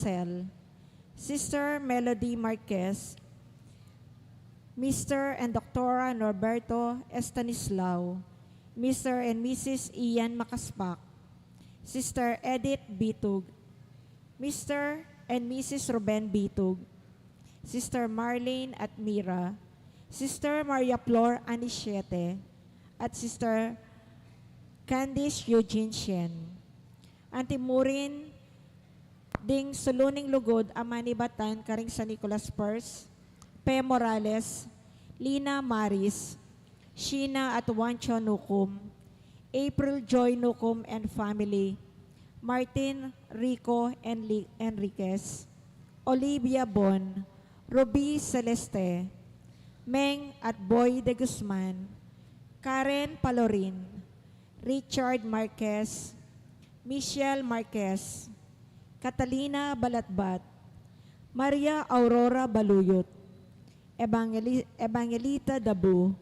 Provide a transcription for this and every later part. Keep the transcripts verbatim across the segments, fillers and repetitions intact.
Cel, Sister Melody Marquez, Mister and Doctora Norberto Estanislao, Mister and Missus Ian Makaspak, Sister Edith Bitug, Mister and Missus Ruben Bitug, Sister Marlene at Mira, Sister Maria Flor Anisiete, at Sister Candice Eugene Shen. Anti mu rin ding sulu ning lugud a manibatan karing San Nicolas First, Pe Morales, Lina Maris, Sheena at Juancho Nukum, April Joy Nukum and family, Martin Rico Enli-, Enriquez, Olivia Bon, Ruby Celeste, Meng at Boy de Guzman, Karen Palorin, Richard Marquez, Michelle Marquez, Catalina Balatbat, Maria Aurora Baluyot, Evangeli-, Evangelita Dabu,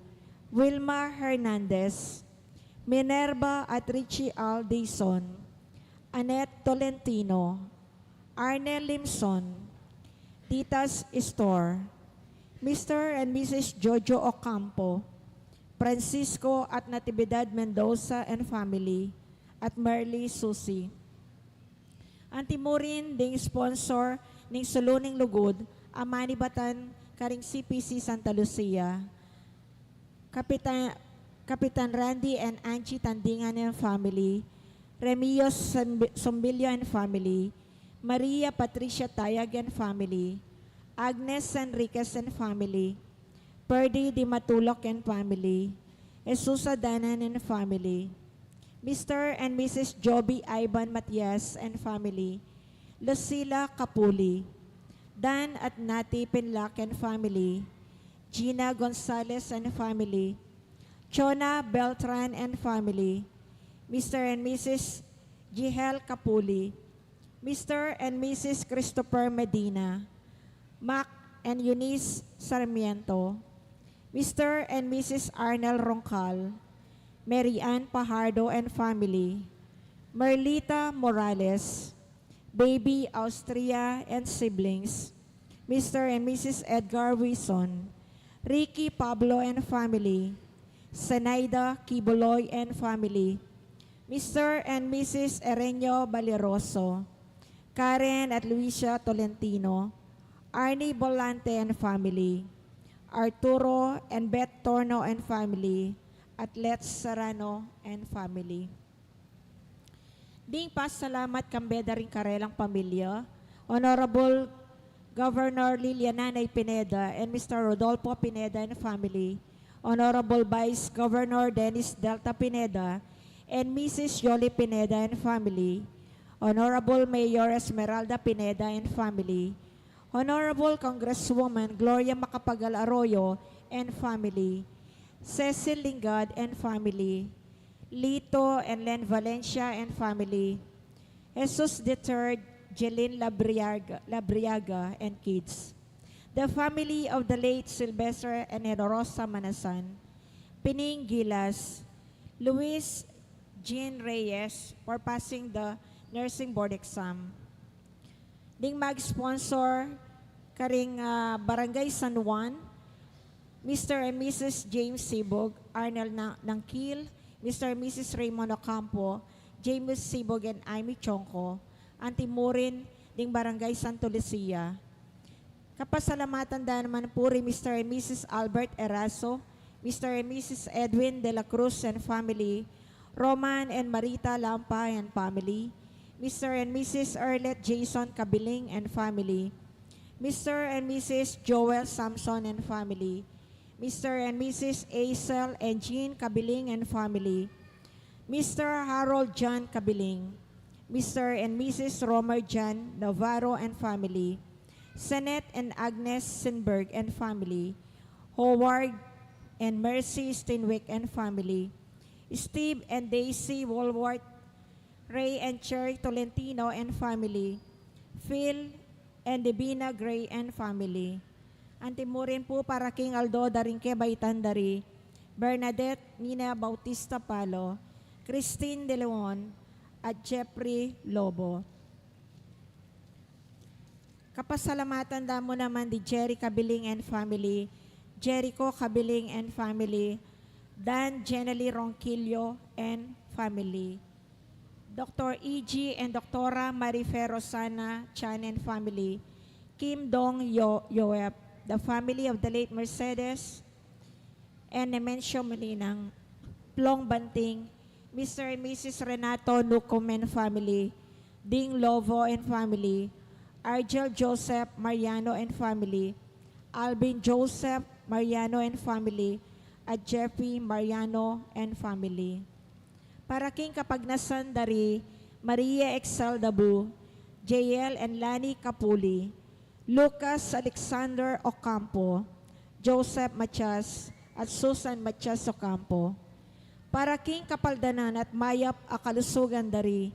Wilma Hernandez, Minerva at Richie Al Dizon, Annette Tolentino, Arnel Limson, Tita's Store, Mister and Missus Jojo Ocampo, Francisco at Natividad Mendoza and family, at Merly Susi. Anti mu rin ding sponsor ning sulu ning lugud a manibatan karing C P C Santa Lucia, Kapitan, Kapitan Randy and Angie Tandingan and family, Remio Sambi-, Sombillo and family, Maria Patricia Tayag and family, Agnes Enriquez and family, Perdi Di Matulok and family, Jesusa Danan and family, Mister and Missus Joby Ivan Matias and family, Lucila Capuli, Dan at Nati Pinlac and family, Gina Gonzalez and family, Chona Beltran and family, Mister and Missus Jihel Capuli, Mister and Missus Christopher Medina, Mac and Eunice Sarmiento, Mister and Missus Arnel Roncal, Mary Ann Pajardo and family, Merlita Morales, Baby Austria and siblings, Mister and Missus Edgar Wison, Ricky Pablo and family, Zenaida Quiboloy and family, Mister and Missus Erenio Baliroso, Karen at Luisa Tolentino, Arnie Bolante and family, Arturo and Beth Torno and family, at Let's Serrano and family. Ding pasalamat kambe da ring karelang pamilya, Honorable Governor Lilian Nanay Pineda and Mister Rodolfo Pineda and family, Honorable Vice Governor Dennis Delta Pineda and Missus Yoli Pineda and family, Honorable Mayor Esmeralda Pineda and family, Honorable Congresswoman Gloria Macapagal Arroyo and family, Cecil Lingad and family, Lito and Len Valencia and family, Jesus the third, Jeline Labriaga, Labriaga and kids. The family of the late Sylvester and Rosa Manasan, Pining Gilas, Luis Jean Reyes for passing the nursing board exam. Ding mag-sponsor karing, ah, Barangay San Juan, Mister and Missus James Sibog, Arnel Na-, Nangkil, Mister and Missus Raymond Ocampo, James Sibog and Amy Chongco, anti mu rin ding Barangay Santa Lucia. Kapasalamatan da naman pu ri Mister and Missus Albert Eraso, Mister and Missus Edwin de la Cruz and family, Roman and Marita Lampa and family, Mister and Missus Erlet Jason Cabiling and family, Mister and Missus Joel Samson and family, Mister and Missus Aisel and Jean Cabiling and family, Mister Harold John Cabiling, Mister and Missus Romer John Navarro and family, Senette and Agnes Sinberg and family, Howard and Mercy Steinwick and family, Steve and Daisy Walworth, Ray and Cherry Tolentino and family, Phil and Divina Gray and family. Anti mu rin pu para king aldo da ring kebaitan da ri Bernadette Nina Bautista Palo, Christine De Leon, at Jeffrey Lobo. Kapasalamatan da mu naman di Jerry Cabiling and family, Jericho Cabiling and family, Dan Jenely Ronquillo and family, Doctor E G and Doctora Marife Rosana Chan and family, Kim Dong Yo Yoep, the family of the late Mercedes and Nemencio Malinang, Plong Banting, Mister and Missus Renato Nucum and family, Ding Lovo and family, Argel Joseph Mariano and family, Alvin Joseph Mariano and family, at Jeffrey Mariano and family. Para king kapagnasan da ri Maria Excel Dabu, J L and Lani Capuli, Lucas Alexander Ocampo, Joseph Matias, at Susan Matias Ocampo. Para king kapaldanan at mayap a kalusugan da ri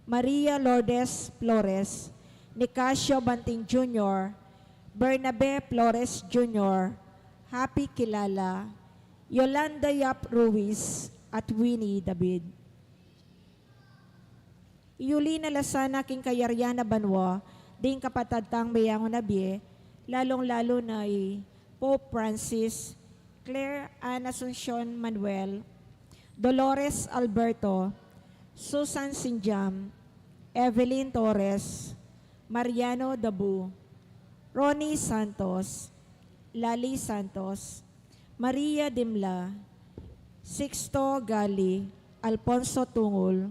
Maria Lourdes Flores, Nicasio Banting Junior, Bernabe Flores Junior, Happy Kilala, Yolanda Yap Ruiz, at Winnie David. Iyuli na la sana king kayarian a banua ding kapatad tang meyangu na bie, lalung-lalu na i Pope Francis, Claire Ann Asuncion Manuel, Dolores Alberto, Susan Sinjam, Evelyn Torres, Mariano Dabu, Ronnie Santos, Lali Santos, Maria Dimla, Sixto Gali, Alfonso Tungul,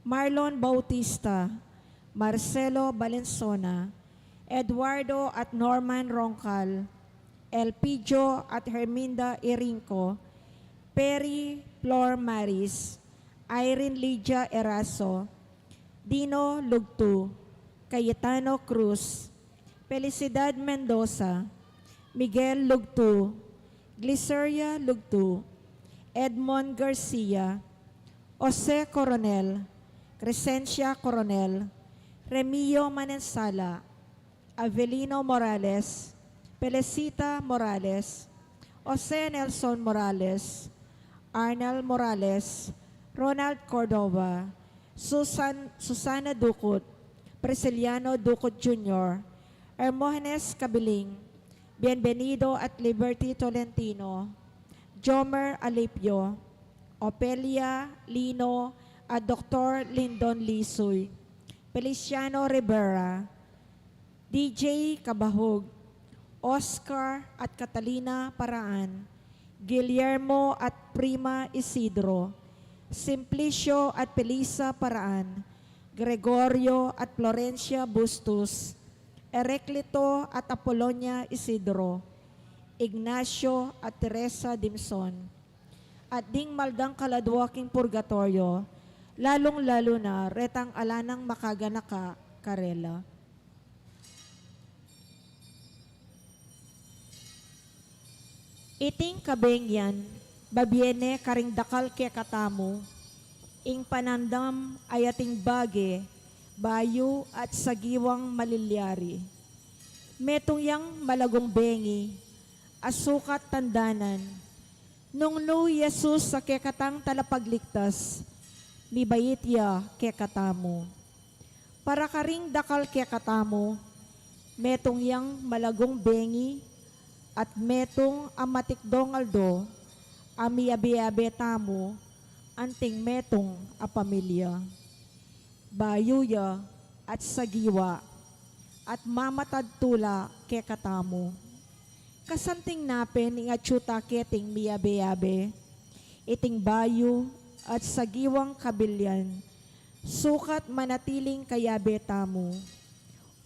Marlon Bautista, Marcelo Valensona, Eduardo at Norman Roncal, Elpidio at Herminda Irinco, Perry Flor Maris, Irene Lydia Eraso, Dino Lugtu, Cayetano Cruz, Felicidad Mendoza, Miguel Lugtu, Gliceria Lugtu, Edmond Garcia, Jose Coronel, Crescencia Coronel, Remio Manensala, Avelino Morales, Felicita Morales, Jose Nelson Morales, Arnel Morales, Ronald Cordova, Susan, Susana Ducut, Prisciliano Ducut Junior, Hermogenes Cabiling, Bienvenido at Liberty Tolentino, Jomer Alipio, Opelia Lino at Doktor Lindon Lisoy, Feliciano Rivera, D J Cabahug, Oscar at Catalina Paraan, Guillermo at Prima Isidro, Simplicio at Felisa Paraan, Gregorio at Florencia Bustos, Heraclito at Apolonia Isidro, Ignacio at Teresa Dimson, at ding maldang kaladua king purgatoryo, lalung-lalu na retang ala nang makaganaka karela. Iting kabengian, babie ne karing dakal kekatamu ing panandam a ating bage, bayu at sagiwang malilyari. Metung yang malagung bengi a sukat tandanan, nung nu i Jesus a kekatang talapagligtas, mibait ya kekatamu. Para karing dakal kekatamu, metung yang malagung bengi at metung a matikdong aldo a miabe-abe tamu anting metung a pamilya. Bayu ya at sagiwa at mamatad tula kekatamu. Kasanting na pin ing atyu ta keting miabe-abe, iting bayu at sagiwang kabilyan, sukat manatiling kayabe tamu.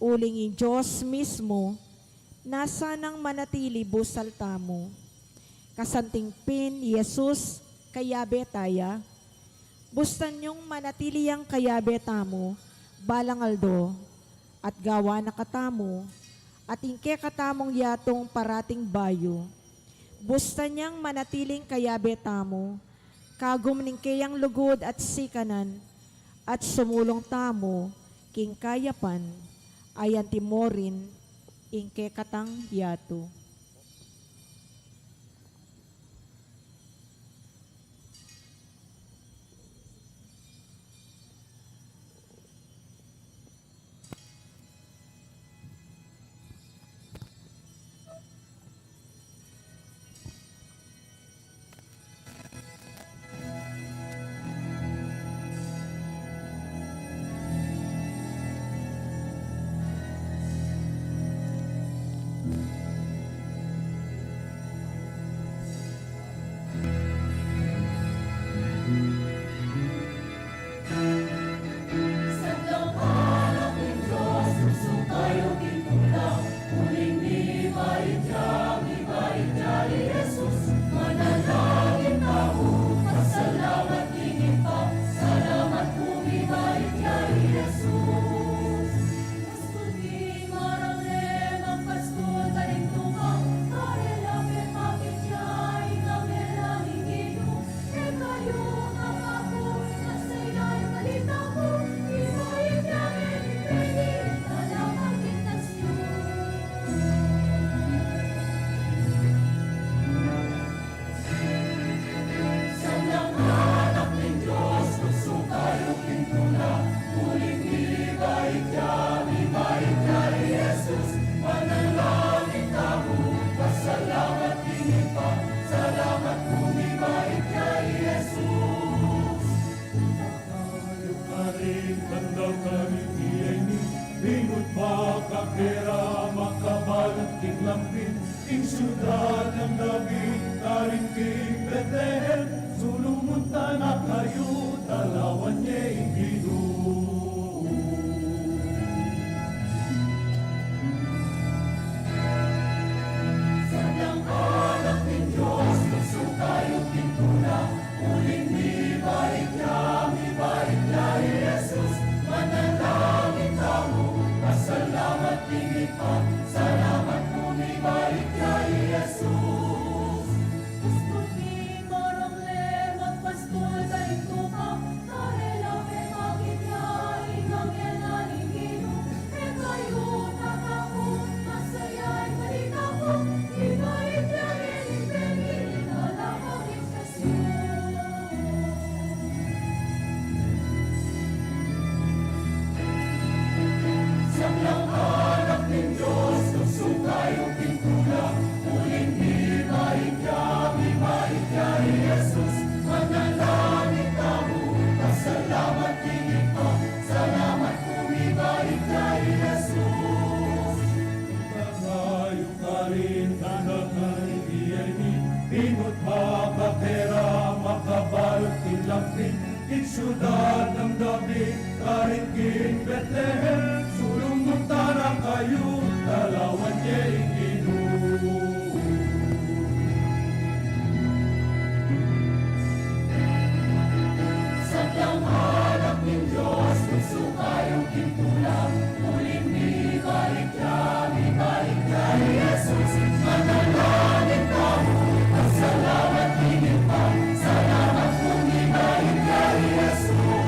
Uling ing Dios mismu, nasa nang manatili busal tamu. Kasanting pin i Jesus kayabe ta ya, bustan yung manatili yang kayabe tamu balang aldo, at gawan na katamu at ing kekatamung yatung parating bayu. Bustan yang manatiling kayabe tamu, kagum ning keyang lugud at sikanan, at sumulung tamu king kayapan, a antimo rin ing kekatang yatu. Kapera makabalut king lampin, king siudad nang David, karin king Betlehem, sulung mu tana kayu, talawan ye ing Ginu. Sadyang anak ning Dios, tuksu kayu king tula, uling mibait ya, mibait ya i Jesus. Manalangin tamu, pasalamat king Ibpa, salamat pu mibait ya i Jesus. Pastul king barang le, magpastul karing tupa, karela pepakit ya ing anghel na ning Ginu. E kayu tatakut, masaya ing balita ku, mibait ya ing pepakit, ala pang Jesus. Sadyang anak ning Dios, tuksu kayu king tula, uling mibait ya, mibait ya i Jesus. Manalangin tamu, pasalamat king Ibpa, salamat pu mibait ya i Jesus. Kayu karin, tana karin king binut makapera, makabalut king lampin, king siudad nang David, karin king Betlehem, sulung mu tana kayu, talawan ye ing Ginu. Sadyang anak ning Dios, tuksu kayu king tula, uling mibait ya, mibait ya i Jesus. Manalangin tamu, pasalamat king Ibpa, salamat pu mibait ya i Jesus.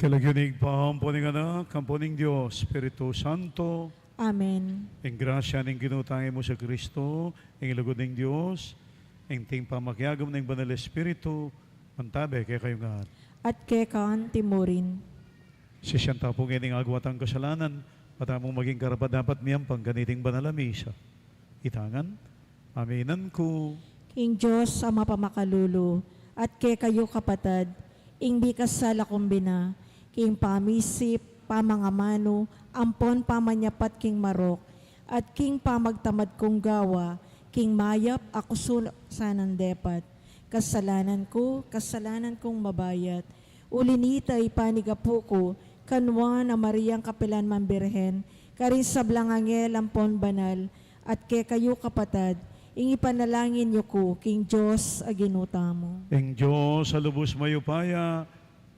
King lagyu ning Ibpa, ampo ning Anak, ampo ning Dios Espiritu Santo. Amen. Ing grasya ning Ginu tang i Jesucristo, ing lugud ning Dios, ing pamakiagum ning Banal Espiritu, mantabe kekayu ngan. At keka anti mu rin. Sisian ta pu ngeni ing agwa tang kasalanan, at atin mung maging karapat-dapat miyampang kaniting banal a misa. Ita ngan, aminan ku. King Dios a mapamakalulu, at kekayu kapatad, ing mikasala kung bina, king pamisip, pamangamanu, ampon pamanyapat king marok, at king pamagtamad kung gawa, king mayap a kusunan depat. Kasalanan ku, kasalanan kung mabayat, uli nita ipanigapu ku, kang Nuan a Mariang kapilan man Birhen, karing sablang anghel ampon banal, at kekayu kapatad, ing ipanalangin yu ku, king Dios a Ginu tamu. Ing Dios a lubus mayupaya,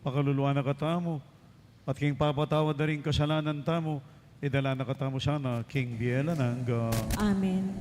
pakaluluan na katamu, at king papatawad da ring kasalanan tamu, idala na katamu sana, king bie alang angga. Amen.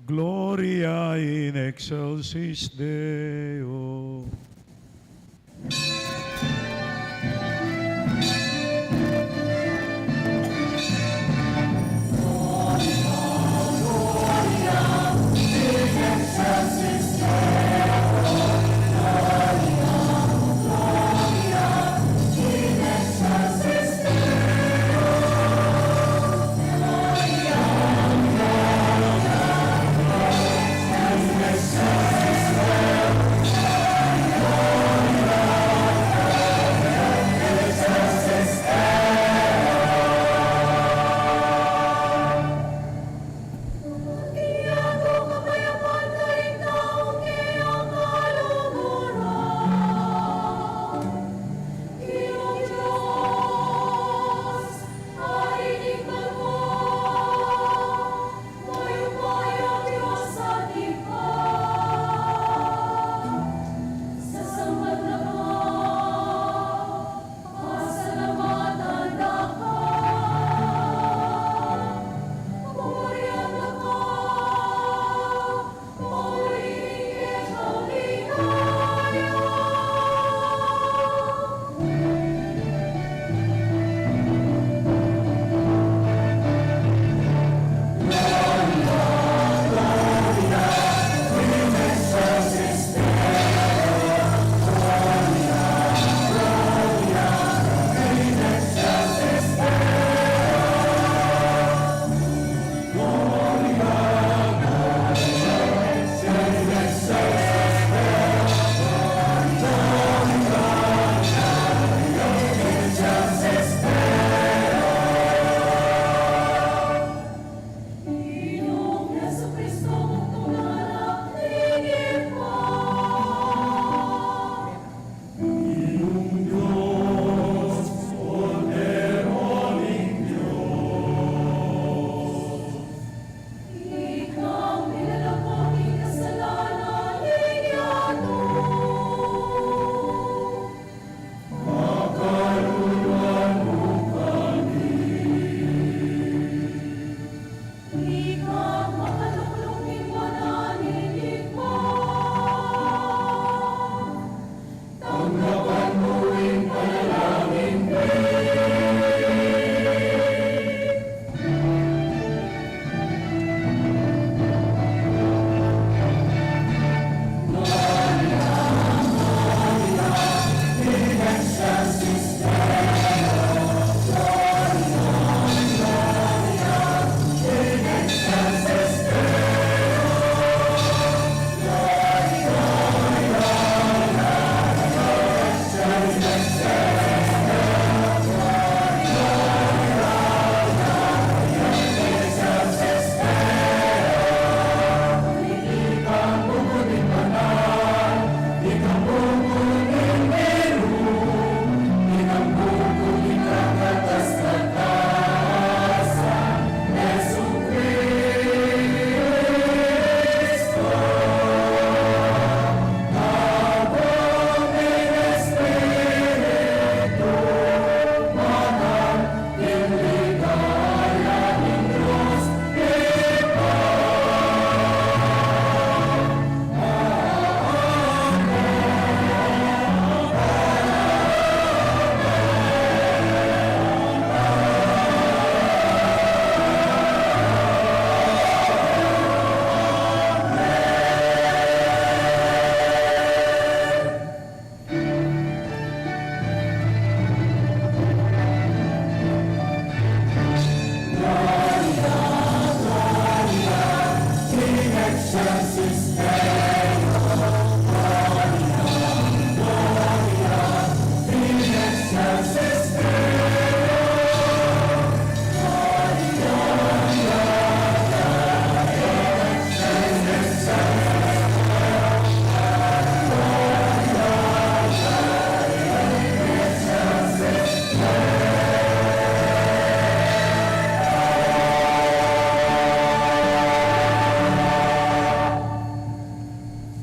Gloria in excelsis Deo.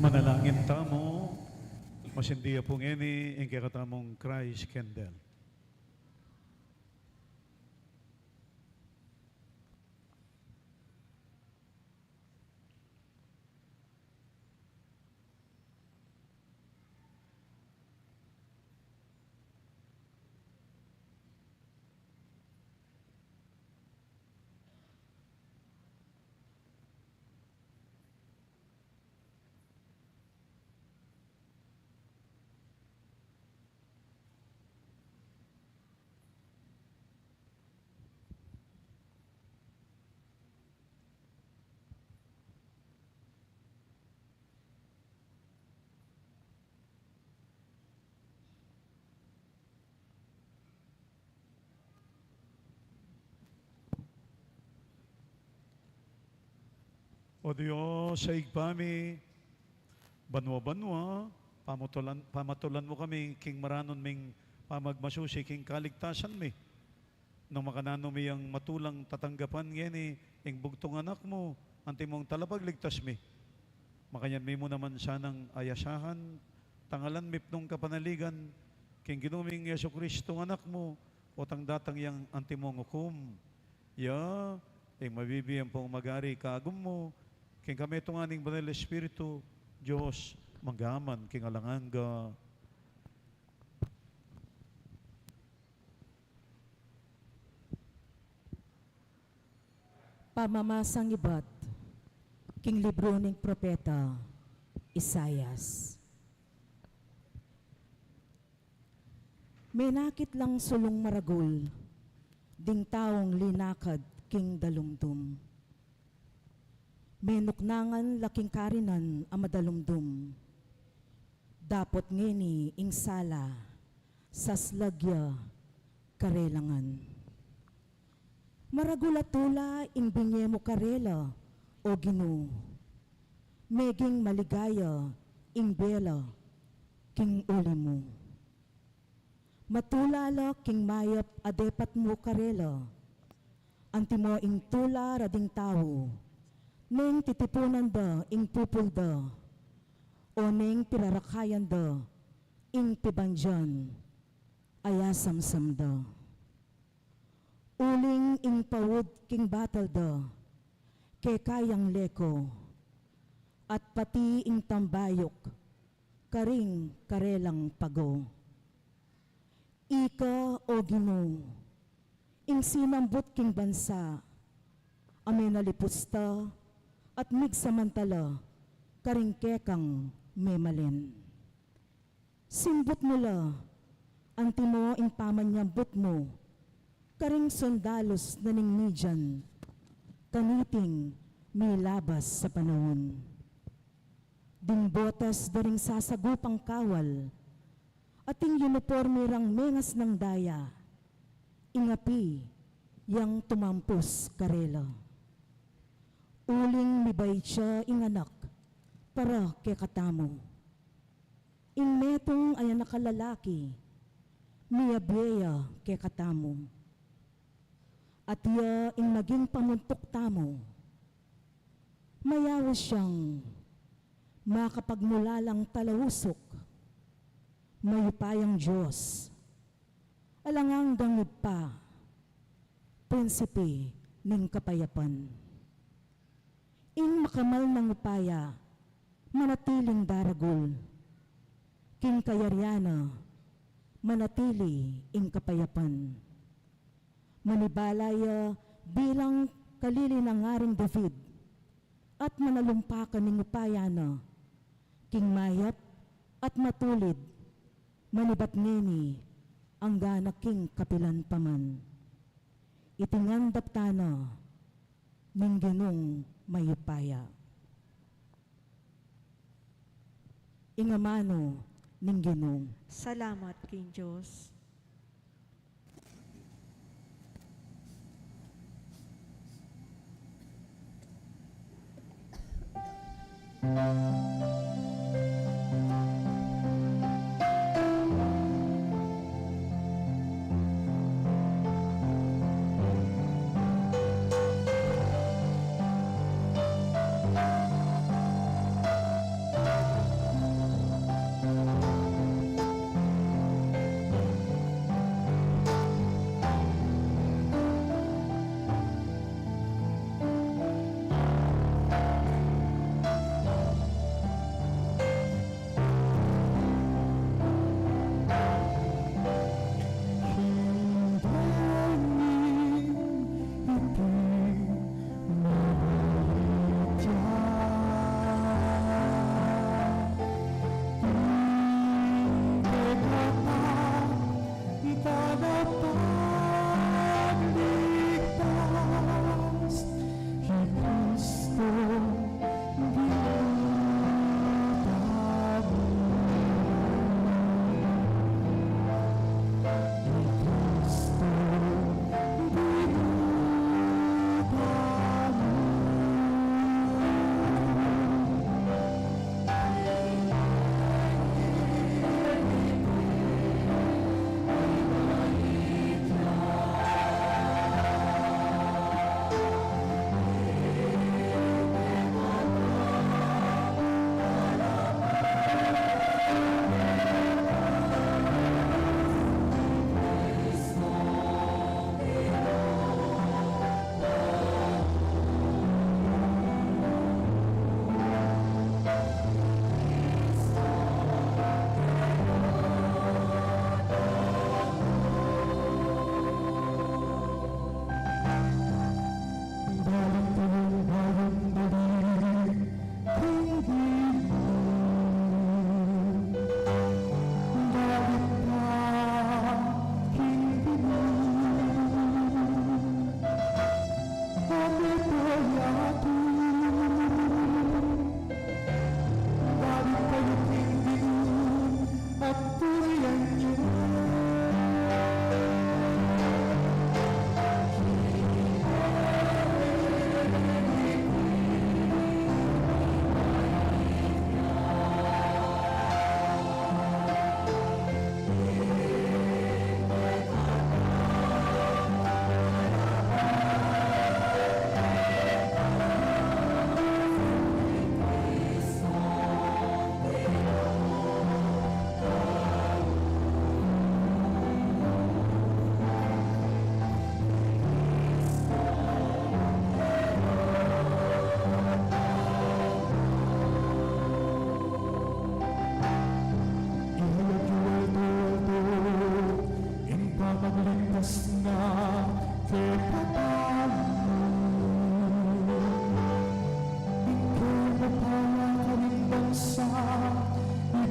Manalangin tamu, masindia pu ngeni ing kekatamung Christ candle. O Dios a Ibpa mi, banua-banua, pamatulan, pamatulan mu kami king maranun ming pamagmasusi king kaligtasan mi. Nung makananu mi yang matulang tatanggapan ngeni ing bugtung Anak mu, antimong Talapagligtas mi, makanyan mi mu naman sanang ayasahan, tangalan mi nung kapanaligan king Ginu ming Jesucristo, Anak mu, potang datang yang antimong ukum. Ya ing mabibie ampong magari kagum mu, king kametungan ning Banal Espiritu, Dios, mangga man king alang angga. Pamamasang ibat king libru ning propeta Isaias. Menakit lang sulung maragul ding taung linakad king dalumdum. Menuknangan la king karinan a madalumdum. Dapot ngeni ing sala, saslag ya karela ngan. Maragul a tula ing binie mu karela, O Ginu. Meging maligaya ing bie la king uli mu. Matula la king mayap a depat mu karela. Antimo ing tula ra ding tau, neng titipunan da ing pupul da, o neng pirarakayan da ing pibandian a yasamsam da. Uling ing paud king batal da, keka yang leko, at pati ing tambayuk karing karelang pago. Ika, O Ginu, ing sinambut king bansa a menalipus ta at migsamantala karing kekang memalen. Simbut mu la, antimo ing pamanyambut mu karing sundalus na ning Midian, kaniting milabas a panaun. Ding botas da ring sasagupang kawal, at ing uniporme rang mengasnang daya, ing api yang tumampus karela. Uling mibait ya ing anak para kekatamu. Ing metung a anak a lalaki, miabie ya kekatamu. At iya ing maging pamuntuk tamu. Mayaus yang makapagmulalang talausuk. Mayupayang Dios, alang anggang Ibpa, Prinsipe ning kapayapan. Ing makamal nang upaya manatiling daragul. King kayarian na manatili ing kapayapan. Manibala ya bilang kalili na ngaring David, at manalumpakan ning upaya na king mayap at matulid, manibat ngeni anggana king kapilan pa man. Iti ngan daptan na ning Ginung mayupaya. Ing amanu ning Ginu. Salamat king Dios.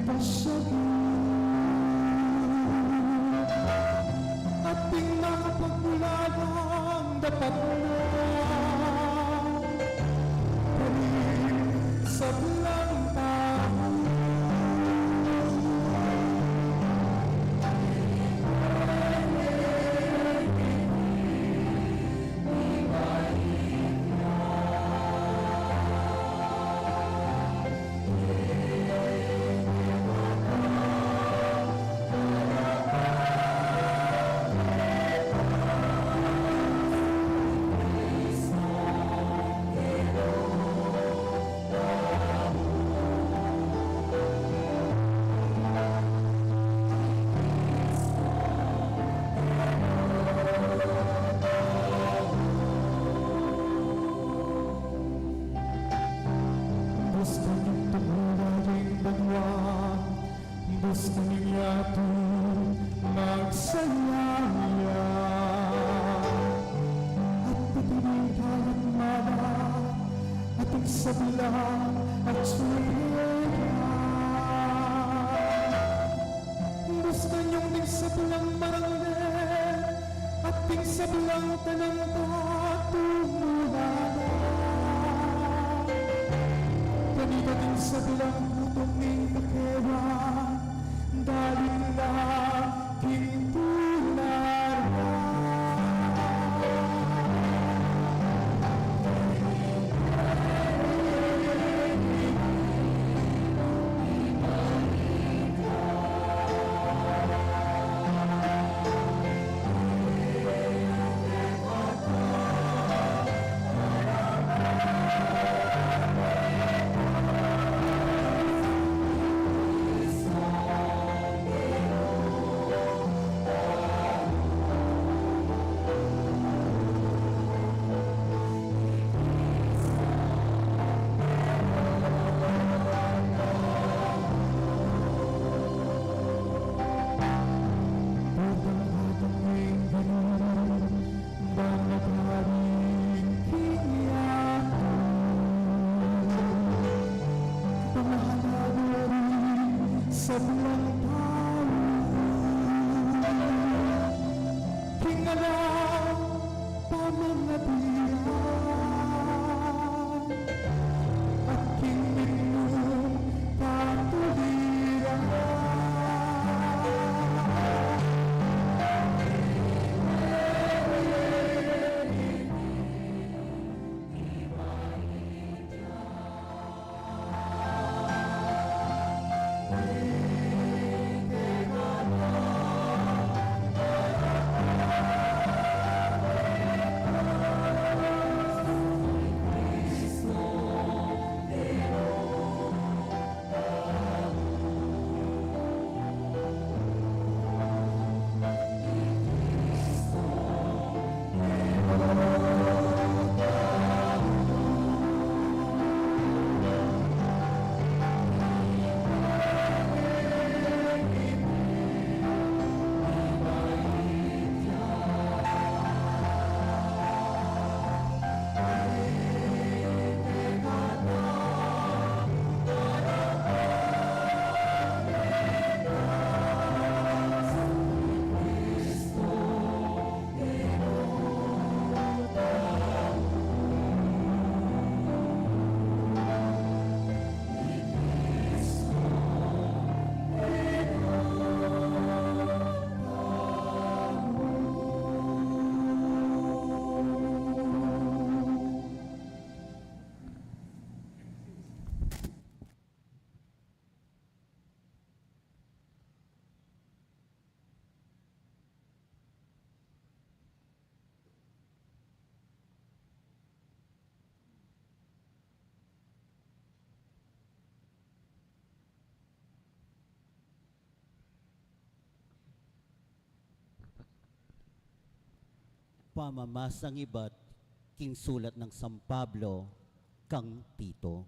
Pasyagi at ding makapagmulalang dapat na karing sablang tau. Basta nyang tumula king banua, basta nyang yatu magsaya ya. At pati ning kayang mala, at ing sablang at sumaya. Basta nyang ding sablang marangle, at ding sablang talanta tumula na. Kanita ding sablang putung ning kakewa, dalit la king tula na. Pamahalan ring sablang tau king alang pamangadian at king mitmung katuliran. Pamamasang ibat king sulat nang San Pablo kang Tito.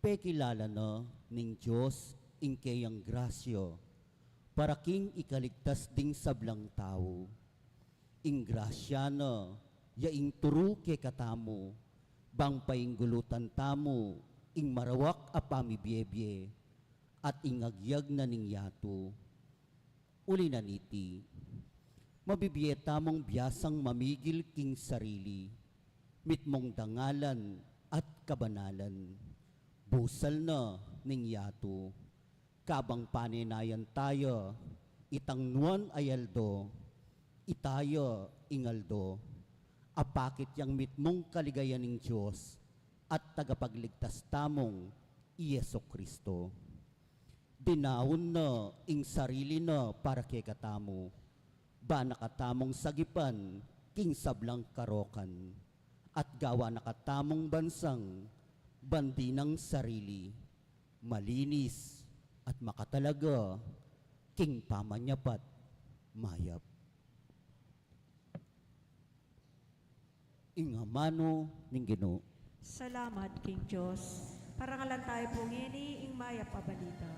Pekilala na ning Dios ing keyang grasya para king ikaligtas ding sablang tau. Ing grasya na ya ing turu kekatamu, bang painggulutan tamu ing marawak a pamibiebie at ing agyag na ning yatu. Uli na niti, mabibie tamung biasang mamigil king sarili, mitmung dangalan at kabanalan, busal na ning yatu, kabang panenayan taya itang nuan a aldo, itaya ing aldo, apakit yang mitmung kaligayan ning Dios at tagapagligtas tamung i Jesu Cristo. Dinaun na ing sarili na para kekatamu, ba na katamung sagipan king sablang karokan, at gawa na katamung bansang bandi nang sarili, malinis at makatalaga king pamanyapat mayap. Ing amanu ning Ginu. Salamat king Dios. Parangalan tayu pu ngeni ing mayap a balita.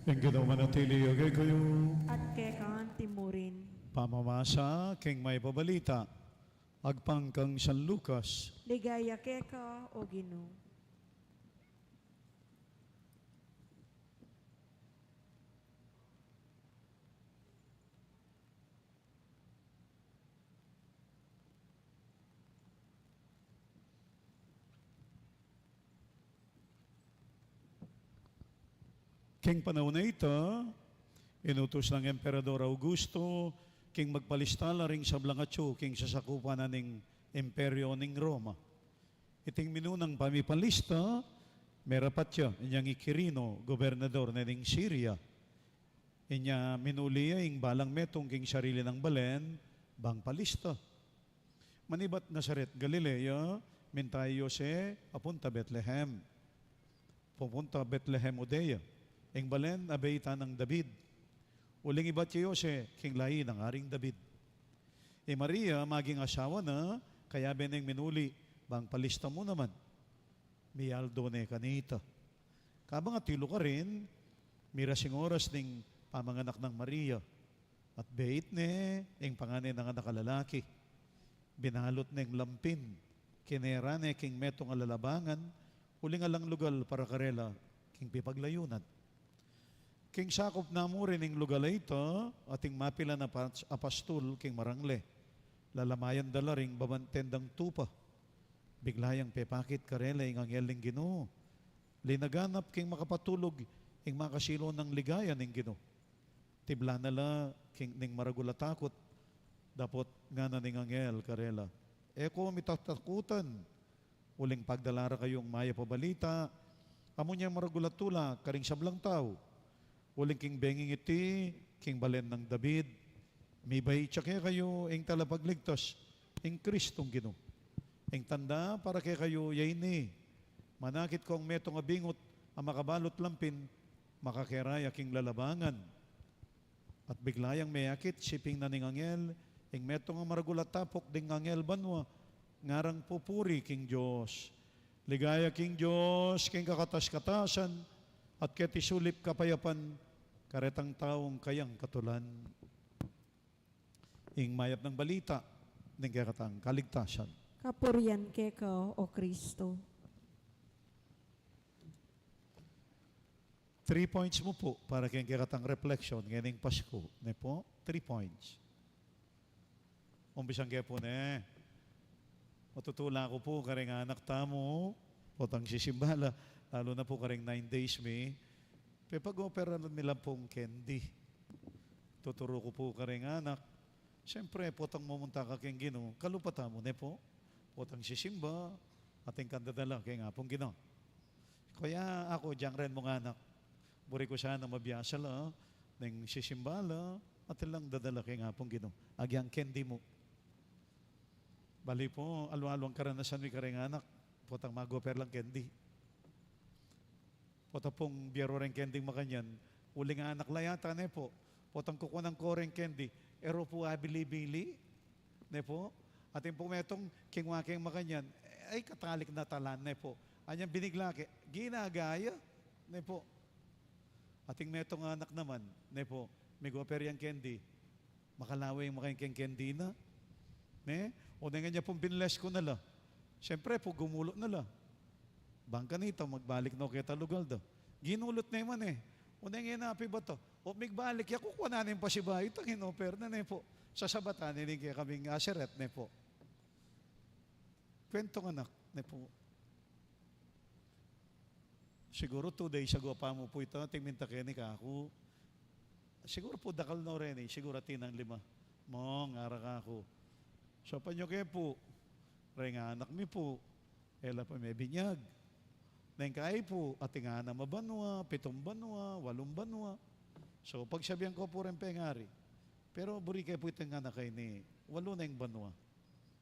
Ing Ginu manatili ya kekayu. At keka naman murin. Pamamasa king mayap a balita agpang kang San Lucas. Ligaya keka, O Ginu. King panaun a ita, inutus nang Emperador Augusto king magpalista la ring sablang atsu king sasakupan na ning Imperyo ning Roma. Iting minunang pamipalista, merapat ya inyang i Quirino, gobernador na ning Siria. Inya minuli ya ing balang metung king sarili nang balen bang palista. Manibat Nazaret, Galilea, minta i Jose, papunta Betlehem. Papunta Betlehem, Judea, ing balen a beit nang David. Uling ibat ya i Jose king layi nang Aring David. I Maria, maging asawa na, kayabe neng minuli bang palista mu naman. Mialdo ne kanita. Kabang atilu karin, miras ing oras ning pamanganak nang Maria. At beit ne ing panganne nang anak a lalaki. Binalut neng lampin, kinera ne king metung a lalabangan, uling alang lugal para karela king pipaglayunan. King sakup na mu rin ing lugal a ita, ating mapilan a pas-, a pastul king marangle. Lalamayan da la ring baban tendang tupa. Bigla yang pepakit karela ing anghel ning Ginu. Linaganap king makapatulug ing makasilu nang ligaya ning Ginu. Tibla na la king ning maragul a takut, dapot ngana ning anghel karela, "E ko mitatakutan, uling pagdala ra kayung mayap a balita, amu nyang maragul a tula karing sablang tau. Uling king benging iti, king balen nang David, mibait ya kekayu ing Talapagligtas, ing Kristong Ginu. Ing tanda para kekayu ya ini, manakit kong metung a bingut a makabalut lampin, Makakeraya king lalabangan, at bigla yang meyakit, siping na ning anghel ing metung a maragul a tapuk ding anghel banua, ngarang pupuri king Dios. Ligaya king Dios king kakatas-katasan, at keti sulip kapayapan karetang taung kayang katulan. Ing mayap nang balita ning kekatang kaligtasan. Kapurian keka, O Kristo. Three points mu pu para keng kekatang reflection ngening Pasku, ne pu? Three points. Umpisan ke pu ne. Matutula ku pu karing anak tamu, potang sisimba la, lalu na pu karing nine days mi, pepag-opera mi la pung candy. Tuturu ku pu karing anak, siyempre, potang mumunta ka keng Ginu, kalupa tamu, ne pu? Potang sisimba, atin kang dadala keng Apung Ginu. Kaya aku, dyan rin mung anak, buri ku sana mabiasa la, neng sisimba la, atin lang dadala keng Apung Ginu. Agyang candy mu. Bali pu, alu-alu ing karanasan mi karing anak, potang mag-opera lang candy. Pota pung biaru reng kending makanyan, uling anak la yata, ne pu? Potang kukunan ko reng kendi, e ro pu abili-bili, ne pu? Atin pung metung kingwa keng makanyan, ay, katalik na talan, ne pu? Anyang binigla ke, ginagaya, ne pu? Atin metung anak naman, ne pu? Mig-opera yang kendi, makalawe ing makakengkendi na. Ne? O, neng anya pung binles ku na la. Siyempre pu, gumulut na la. Bang kanita, magbalik na keta lugal da. Ginulut ne man e. O, neng e na pi bata. O, migbalik ya, kukunan ne ing pasibayu, itang in-opera na, ne pu? Sasabatan ne ning kekaming aseret, ne pu? Kwentong anak, ne pu? Siguru two days ago pa mu pu ita, ating minta keni kaku. Siguru pu dakal no reni, siguru atin nang lima. Mong, ara kaku. Saupan yu ke pu, reng anak mi pu, e la pa mebinyag. Neng kai pu, ating anam a banua, pitung banua, walung banua. So, pagsabian ku pu reng pengari. Pero buri ke pu itang anak a ini, walu ne ing banua.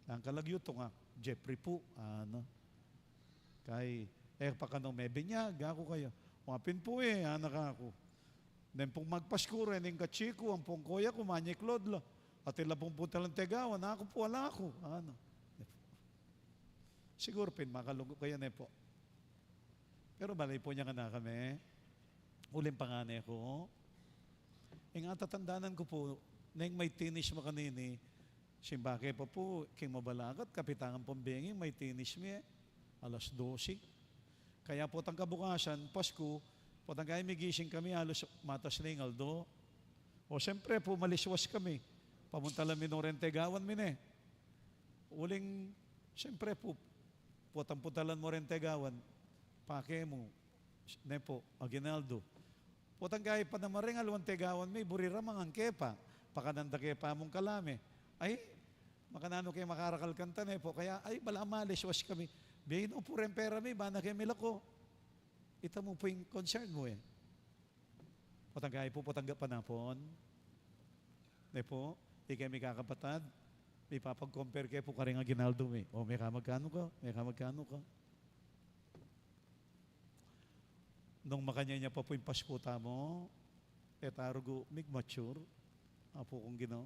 Ang kalagyu, tunga Jeffrey pu, ana. Kai, e pa kanu mebinyag, aku kaya. Wa pin pu e, ana kaku. Neng pung magpasku reni ing katsi ku, ampong koya ku, manyiklod la. Atin la pung puntalan Tegawan, aku pu ala ku, ana. Siguru pin makalungkut kaya, ne pu? Pero bale pu, nya ka na kami. Uling pangane ku. Ing atatandanan ku pu, neng may tinis makanini, simba ke pa pu, king mabalakat, kapitangan pung bengi, may tinis mi e. Alas dose. Kaya potang kabukasan, Pasku, potang kai migising kami, alus matas ne ing aldo. O, siyempre pu, maliswas kami. Pamuntalan mi no reng Tegawan mi ne. Uling, siyempre pu, potang puntalan mu reng Tegawan, pake mu, ne pu, aguinaldo. Potang kai pa naman reng alwang Tegawan mi, buri ra mangan ke pa, pakanan da ke pa mung kalame. Ay, makananu ke makarakal kanta, ne pu? Kaya, ay, bala maliswas kami. Bie no pu reng pera mi, bana ke milako. Ita mu pu ing concern mu e. Potang kai pu, potang gapanapon, ne pu, ikami kakapatad, mipapag-compare ke pu karing aguinaldo mi. O, meka magkanu ka, meka magkanu ka. Nung makanyan ya pa pu ing Pasku tamu, e ta rugu mig-mature, Apu kung Ginu.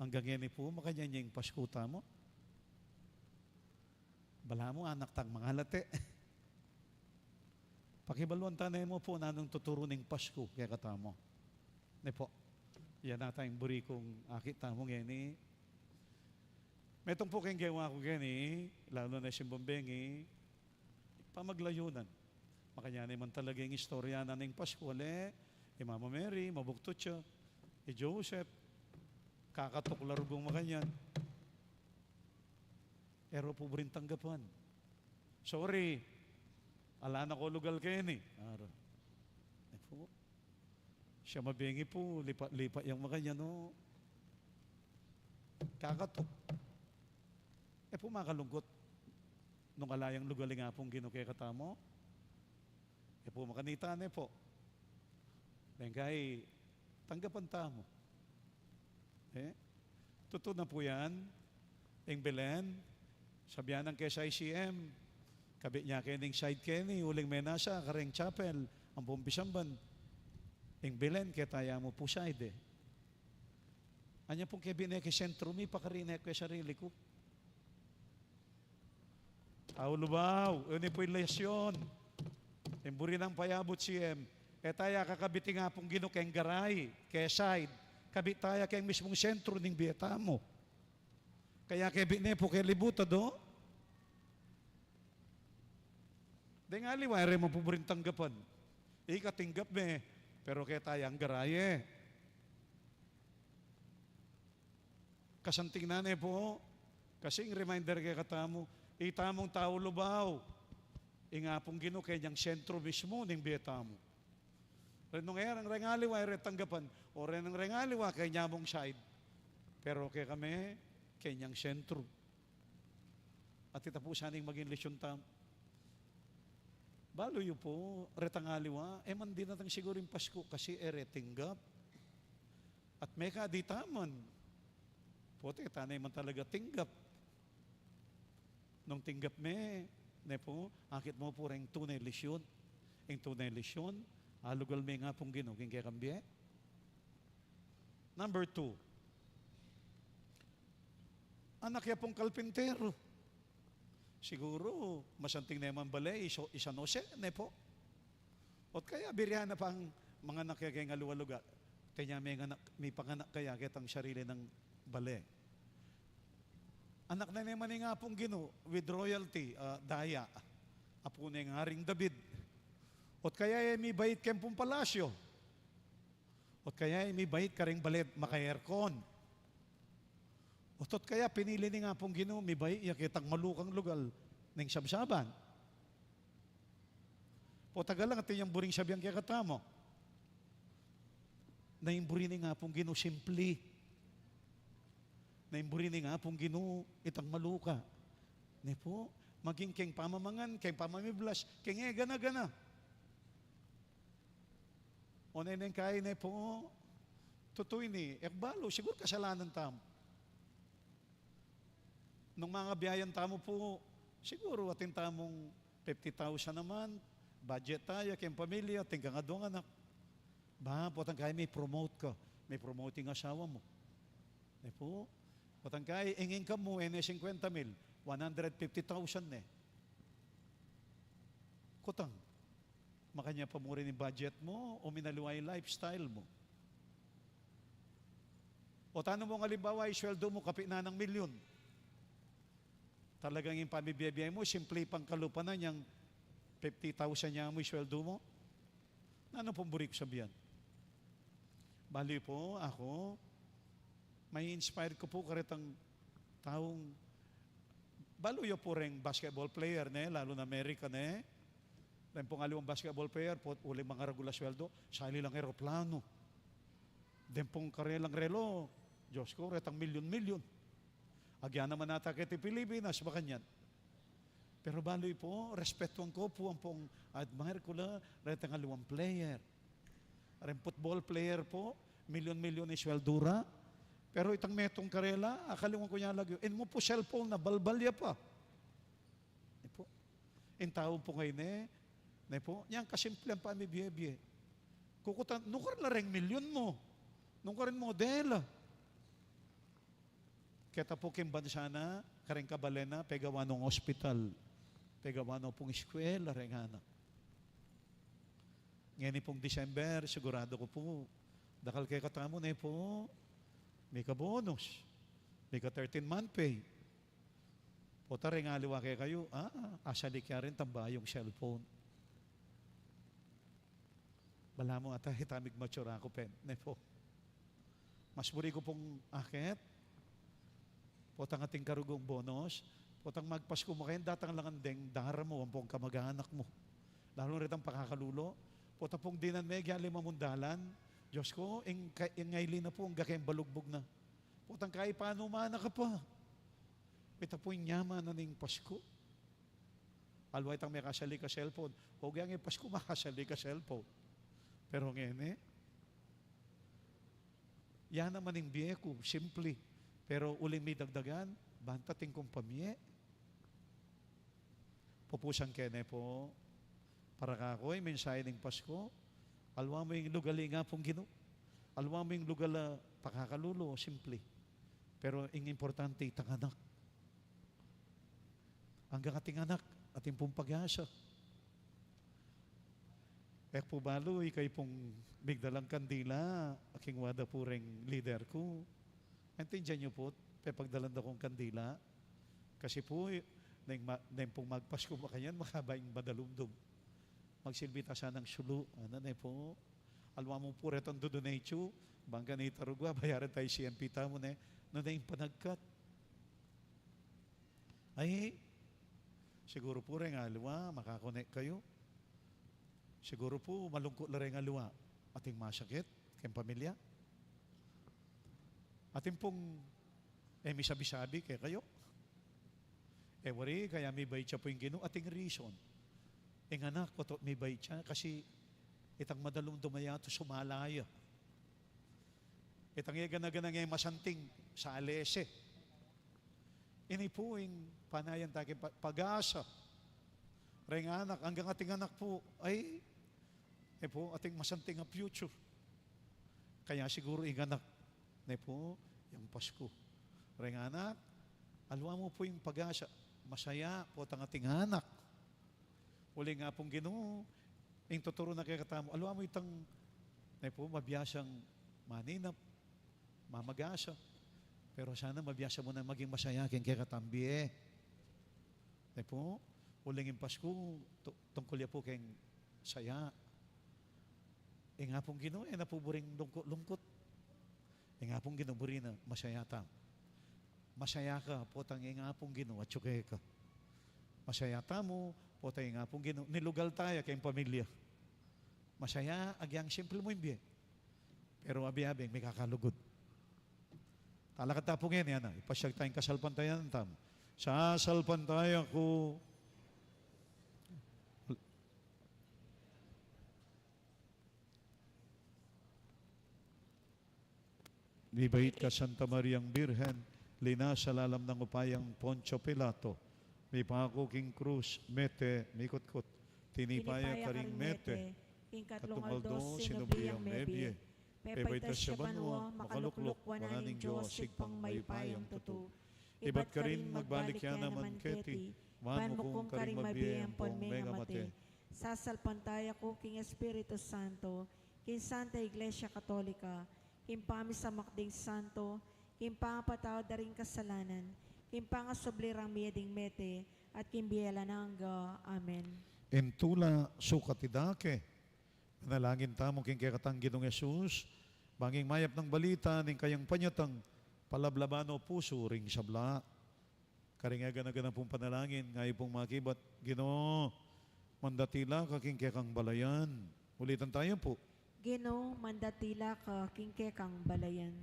Anggang ngeni pu, makanyan ya ing Pasku tamu. Balamu anak tang mangalate. Pakibaluan ta ne mu pu nanung tuturu ning Pasku kekatamu. Ne pu, ya na tang buri kung akit tamu ngeni. Metung pu keng gewa ku keni, lalu na simbang bengi, pamaglayunan. Makanyan ne man talaga ing istorya na ning Pasku, ale, i Mama Mary, mabuktut ya, i Joseph, kakatuk la rugung makanyan. E ro pu buring tanggapan. Sorry, ala na ko lugal keni. Ara. E pu. Siya mabengi pu, lipat-lipat yang makanyan, no? Kakatuk. E pu makalungkut nung ala yang lugal ing Apung Ginu kekatamu? E pu makanita ne pu. Deng kai, tanggapan tamu. E? Tutu na pu yan. Ing Belen, sabian nang ke sa I C M, kabit na ke ning side keni, uling menasa kareng chapel, Ampong pisamban, ing bilen keta ya mu pu side e. Anya pung kebie ne ke sentro mi, pakarine ku e sarili ku. Tau Lubao, ini pu ing lesyon. Ing buri nang payabut siem, e ta ya kakabit ing Apung Ginu keng garai, ke side, kabit ta ya keng mismung sentro ning bie tamu. Kaya kebie ne pu ke libutad o. Deng aliwa e re mu pu buring tanggapan. Ika tinggap me, pero keta yang garai e. Kasanting na ne pu, kasi ing reminder kekatamu, itamung tau Lubao, ing Apung Ginu kenyang sentro mismu ning bie tamu. Ren nung e reng aliwa e re tanggapan, o ren nung reng aliwa kenya mung side, pero kekami kenyang sentro. At ita pu sana ing maging lesyon tamu. Balu yu pu, retang aliwa, e man dinatang siguru ing Pasku kasi e re tinggap. At mekadi taman, pota e ta ne man talaga tinggap. Nung tinggap me, ne pu, akit mu pu reng tune lesyon. Ing tune lesyon, alugal me ing Apung Ginu king kekang bie. Number two, anak ya pung kalpintero. Siguru, masanting ne man bale i San Jose, ne pu. Ot kaya biri na pang manganak ya keng aliwang lugar. Kaya me anak, mipanganak kaya ketang sarili nang bale. Anak na ne man ing Apung Ginu with royalty, ah, daya. Apu ne ning Aring David. Ot kaya e mibait keng pung palasyo. Ot kaya e mibait kareng bale maka-aircon. Ot, ot kaya pinili ning Apung Ginu, mibait ya ketang malukang lugal ning sabsaban. Pota galang, atin yang buring sabian kekatamu. Na ing buri ning Apung Ginu simple. Na ing buri ning Apung Ginu itang maluka. Ne pu, maging keng pamamangan, keng pamamiblas, keng e gana-gana. O neng kai ne pu, tutu ini, e ku balu, siguru kasalanan tamu. Nung mangabiayan tamu pu, siguru atin tamung fifty thousand a month, budget taya keng pamilya, atin kang aduang anak. Ba, potang kai mi-promote ka, mi-promote ing asawa mu. Ne pu, potang kai ing income mu e ne singkwenta mil, one hundred fifty thousand ne. Kutang, makanyan pa mu rin ing budget mu o minaliwa ing lifestyle mu? O tanu mu, alimbawa, ing sweldo mu kapit na nang milyon. Talagang ing pamibie-bie mu, simple pang kalupa na, inyang fifty thousand ya mu ing sweldo mu. Nanu pung buri kung sabian? Bale pu, aku, mai-inspire ku pu karetang taung, balu yu pu reng basketball player, ne, lalu na Amerika, ne. Reng pung aliwang basketball player, pota uling mangaragul a sweldo, sali lang eroplano. Deng pung karelang relo, Diyos ku, retang milyon-milyon. Agyan naman ata keti Pilipinas, makanyan. Pero bale pu, respetuan ku pu ampong admire ku la retang aliwang player. Reng football player pu, milyon-milyon ing sweldo ra. Pero itang metung karela, akaliwan ku ya lagyu, ing mu pu cellphone na, balbal ya pa. Ne pu. Ing tau pu ngeni, ne pu, inyang kasimplean pamibie-bie. Kukutan, nukarin la reng milyon mu? Nukarin modela? Keta pu king bansa na, kareng kabalen na, pegawa nong ospital, pegawa no pung eskwela reng anak. Ngeni pung December, siguradu ku pu, dakal kekatamu ne pu, mika bonus, mika thirteen month pay. Pota reng aliwa kekayu, ah, asali ke rin tambayung cellphone. Balamu ata ita migmature aku pin, ne pu. Mas buri ku pung akit, potang atin karugong bonus, potang magpasku mu kayan, datang la ngan deng dara mu ampong kamag-anak mu. Lalu na retang pakakalulu, pota pung dinan me, agyan lima mung dalan, Diyos ku, ing ka-, ing aili na pu, angga keng balugbug na. Potang kai panu mana ka pa. Ita pu ing nyaman na ning Pasku. Aliwa itang mekasali ka cellphone. O, gayang e Pasku, makasali ka cellphone. Pero ngeni, ya naman ing bie ku, simple. Pero uling midagdagan, banta atin kung pamie. Pupusan ke ne pu, Para kaku, ing mensahe ning Pasko, aliwa mu ing lugal, ing Apung Ginu. Aliwa mu ing lugal a pakakalulu o simple. Pero ing importante, itang anak. Anggang ating anak, atin pung pag-asa. E ku pu balu, ikayu pung migdalang kandila, aking wada pu reng lider ku. Aintindian yu pu, pepagdalan da kung kandila. Kasi pu, neng ma-, neng pung magpasku makanyan, makaba ing madalumdum. Magsilbi ta sanang sulu, ana ne pu. Aliwa mu pu retang do-donate yu, bang kanita rugwa, bayaran ta ing C M P tamu ne, nune ing panagkat. Ay, siguru pu reng aliwa, makakonek kayu. Siguru pu, malungkut la reng aliwa. Ating masakit keng pamilya. Atin pung e misabi-sabi kekayu. E wari, kaya mibait ya pu ing Ginu, ating reason. Ing anak, otot mibait ya, kasi itang madalumdum a yatu sumala ya. Itang e gana-gana nge masanting, salese. Ini pu ing panayan ta king pa-, pag-asa. Reng anak, anggang ating anak pu, ay, e pu, ating masanting a future. Kaya siguru ing anak, ne pu, yang Pasku. Reng anak, aliwa mu pu ing pag-asa, masaya potang ating anak. Uling Apung Ginu, ing tuturu na kekatamu, aliwa mu itang, ne pu, mabiasang maninap, mamag-asa. Pero sana mabiasa mu nang maging masaya king kekatang bie. Ne pu, uling ing Pasku, tu-, tungkul ya pu keng saya. Ing Apung Ginu, e na pu buring lungkut-lungkut. Ing Apung Ginu, buri na, masaya tamu. Masaya ka, potang ing Apung Ginu atyu keka. Masaya tamu, potang ing Apung Ginu nilugal ta ya keng pamilya. Masaya, agyang simple mu ing bie. Pero abi-abing mikakalugud. Talakad ta pu ngeni, ana, ipasyag ta ing kasalpantayanan tamu. Sasalpantaya ku. Mibait ka Santa Mariang Birhen, linasa lalam nang upayang Poncio Pilato, mipaku king krus, mete, mikutkut, tinipa ya karing mete, king katlung aldo sinubli yang mebie, pepaitas ya banua, makalukluk wanan ning Dios, Ibpang mayupayang tutu. Ibat karin magbalik ya naman keti, ban mukum karing mabie ampon mengamate. Sasalpantaya ku king Espiritu Santo, king Santa Iglesia Katolika, king pamisamak ding santo, king pangapatawad da ring kasalanan, king pangasubli rang mie ding mete, at king bie alang angga. Amen. Ing tula sukat ida ke. Manalangin tamu king kekatang Ginung Jesus, bang ing mayap nang balita ning kayang panyatang palablaban o pusu ring sabla. Karing e gana-gana pung panalangin, ngeni pung makibat, Ginu, mandatila ka king kekang balayan. Ulitan tayu pu. Ginu, mandatila ka king kekang balayan.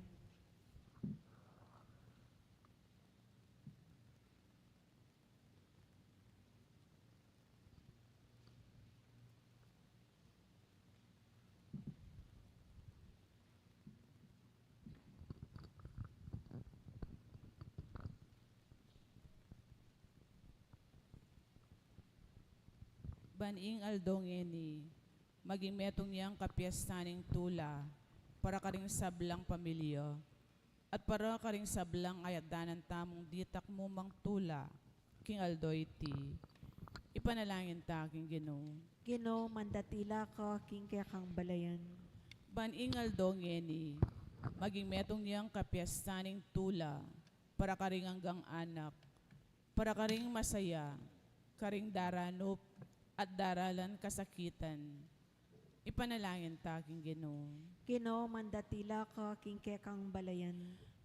Ban ing aldo ngeni, maging metung yang kapiestan ning tula, para karing sablang pamilya, at para karing sablang ayat danan tamung ditak mumang tula, king aldo iti. Ipanalangin ta king Ginu. Ginu, mandatila ka king kekang balayan. Ban ing aldo ngeni, maging metung yang kapiestan ning tula, para karing anggang anak, para karing masaya, karing daranup, at daralan kasakitan. Ipanalangin ta king Ginu. Ginu, mandatila ka king kekang balayan.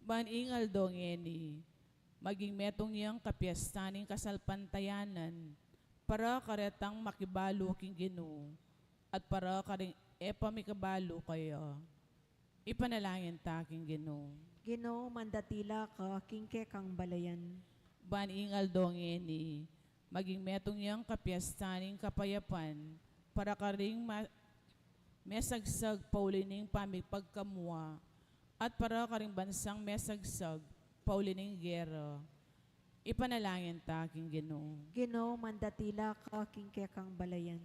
Ban ing aldo ngeni, maging metung yang kapiestan ning kasalpantayanan, para karetang makibalu king Ginu, at para karing e pa mikabalu kaya. Ipanalangin ta king Ginu. Ginu, mandatila ka king kekang balayan. Ban ing aldo ngeni, maging metung yang kapiestan ning kapayapan, para karing ma-, mesagsag pauli ning pamipagkamua, at para karing bansang mesagsag pauli ning gera. Ipanalangin ta king Ginu. Ginu, mandatila ka king kekang balayan.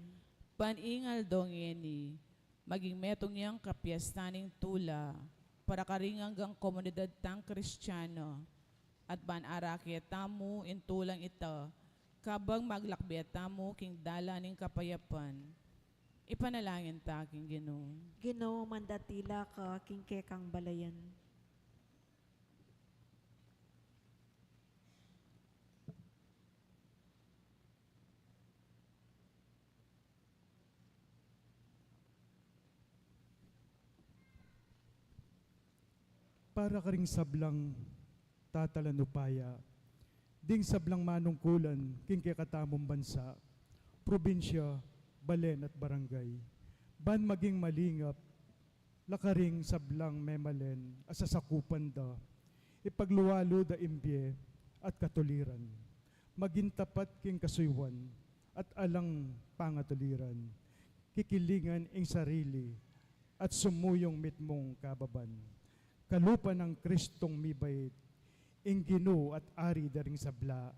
Ban ing aldo ngeni, maging metung yang kapiestan ning tula, para karing anggang komunidad tang Kristiano, at ban arake tamu ing tulang ita, kabang maglakbe tamu king dalan ning kapayapan. Ipanalangin ta king Ginu. Ginu, mandatila ka king kekang balayan. Para karing sablang tatalan upaya, ding sablang manungkulan king kekatamung bansa, probinsya, balen at barangay, ban maging malingap la karing sablang memalen a sasakupan da, ipaglualu da ing bie at katuliran, maging tapat king kasuyuan at alang pangatuliran, kikilingan ing sarili at sumuyung mitmung kababan. Kalupa nang Kristong mibait, ing Ginu at Ari da ring sabla,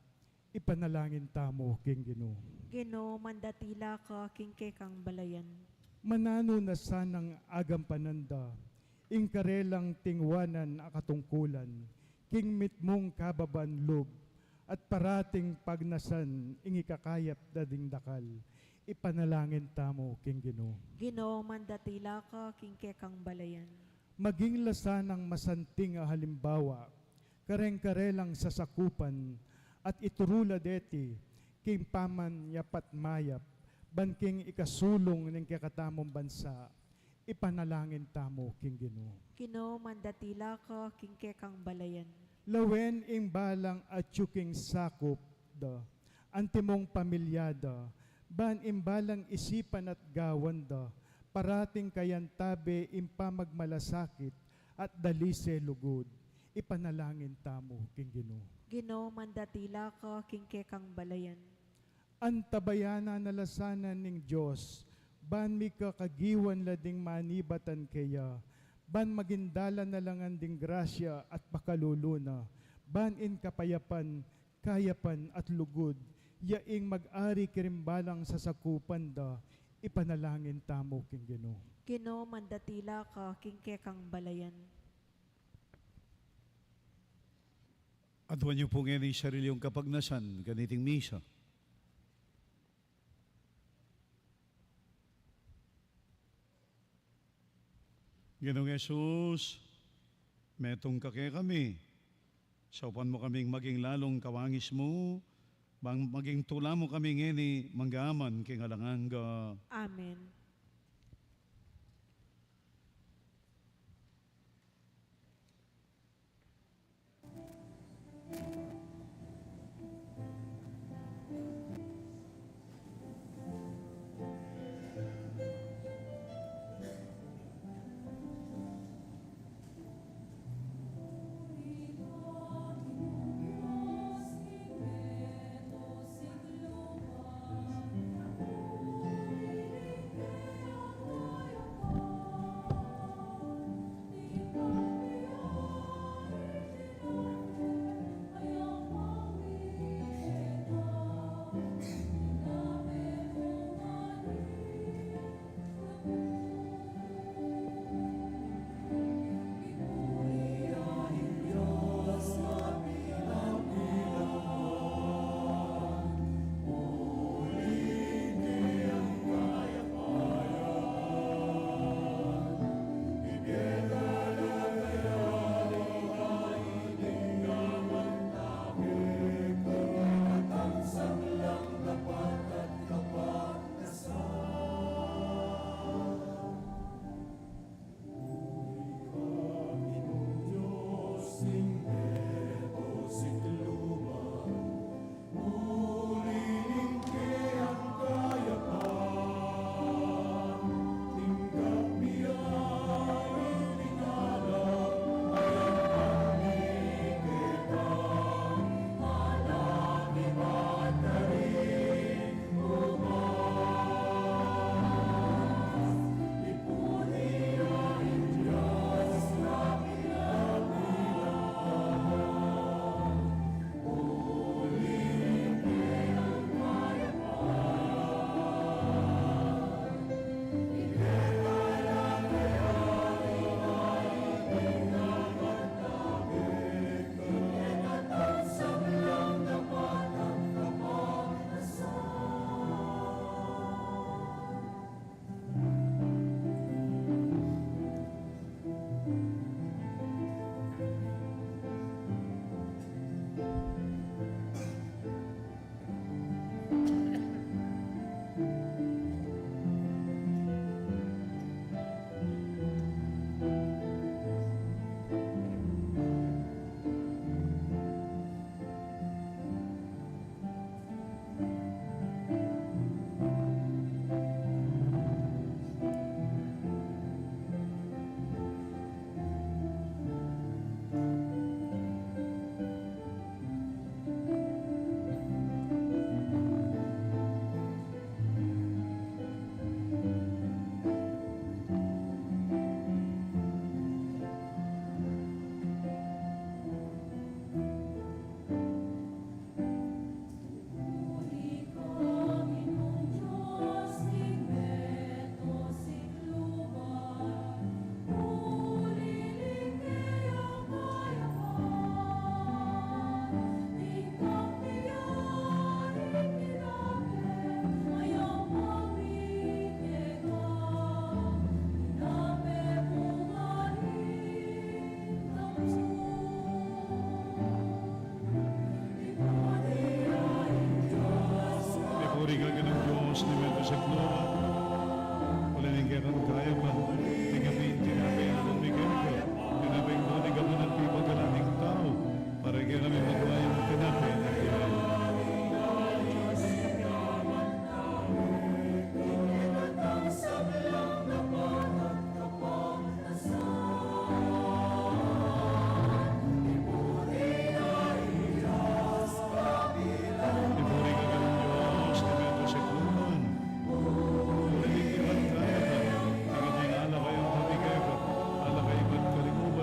ipanalangin tamu king Ginu. Ginu, mandatila ka king kekang balayan. Mananu na sanang agampanan da ing karelang tingwanan a katungkulan king mitmung kababan lub at parating pagnasan ing ikakayap da ding dakal, ipanalangin tamu king Ginu. Ginu, mandatila ka king kekang balayan. Maging la sanang masanting a halimbawa kareng karelang sasakupan at ituru la deti king pamanyapat mayap ban king ikasulung ning kekatamung bansa, ipanalangin tamu king Ginu. Ginu, mandatila ka king kekang balayan. Lawen ing balang atyu king sakup da, antimong pamilya da, ban ing balang isipan at gawan da, parating kayantabe ing pamagmalasakit at dalise lugud, ipanalangin tamu king Ginu. Ginu, mandatila ka king kekang balayan. Antabayanan na la sana ning Dios, ban mikakagiwan la ding manibatan keya, ban maging dalan na la ngan ding grasya at pakalulu na, ban ing kapayapan, kayapan at lugud, ya ing mag-ari karing balang sasakupan da, ipanalangin tamu king Ginu. Ginu, mandatila ka king kekang balayan. Aduan yu pu ngeni ing sarili yung kapagnasan kaniting misa. Ginung Jesus, metung ka kekami, saupan mu kaming maging lalung kawangis mu, bang maging tula mu kami ngeni mangga man king alang angga. Amen.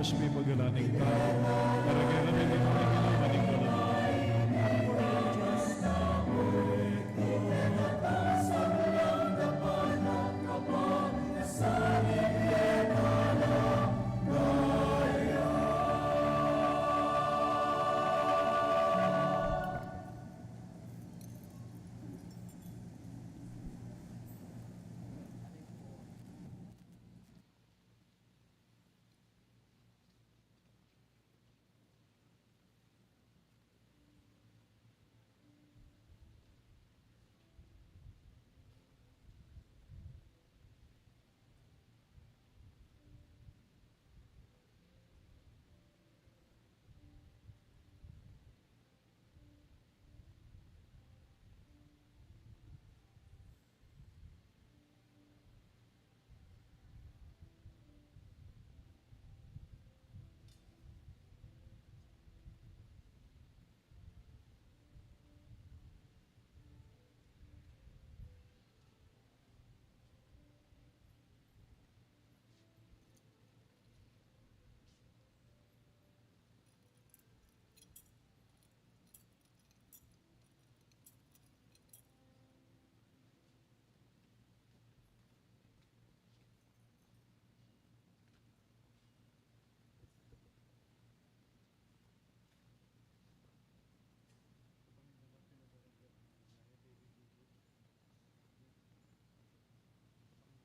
Dios, mipagalaning tau, para kekami ing kinaman ning kaluguran.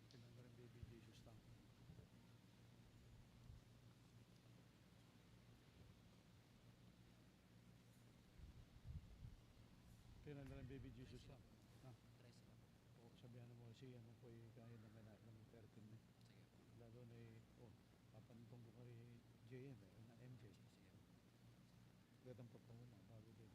Pinanda ring baby Jesus lang. Pinanda ring baby Jesus lang. Ha? O, sabihan mo si ano po, eh, kaya naman na, ng thirteen na. Sige po. Lalo na, eh, o, papanitong ko kay J M, eh, na M J. Sige po. Gatang pagpanguna, bago dito.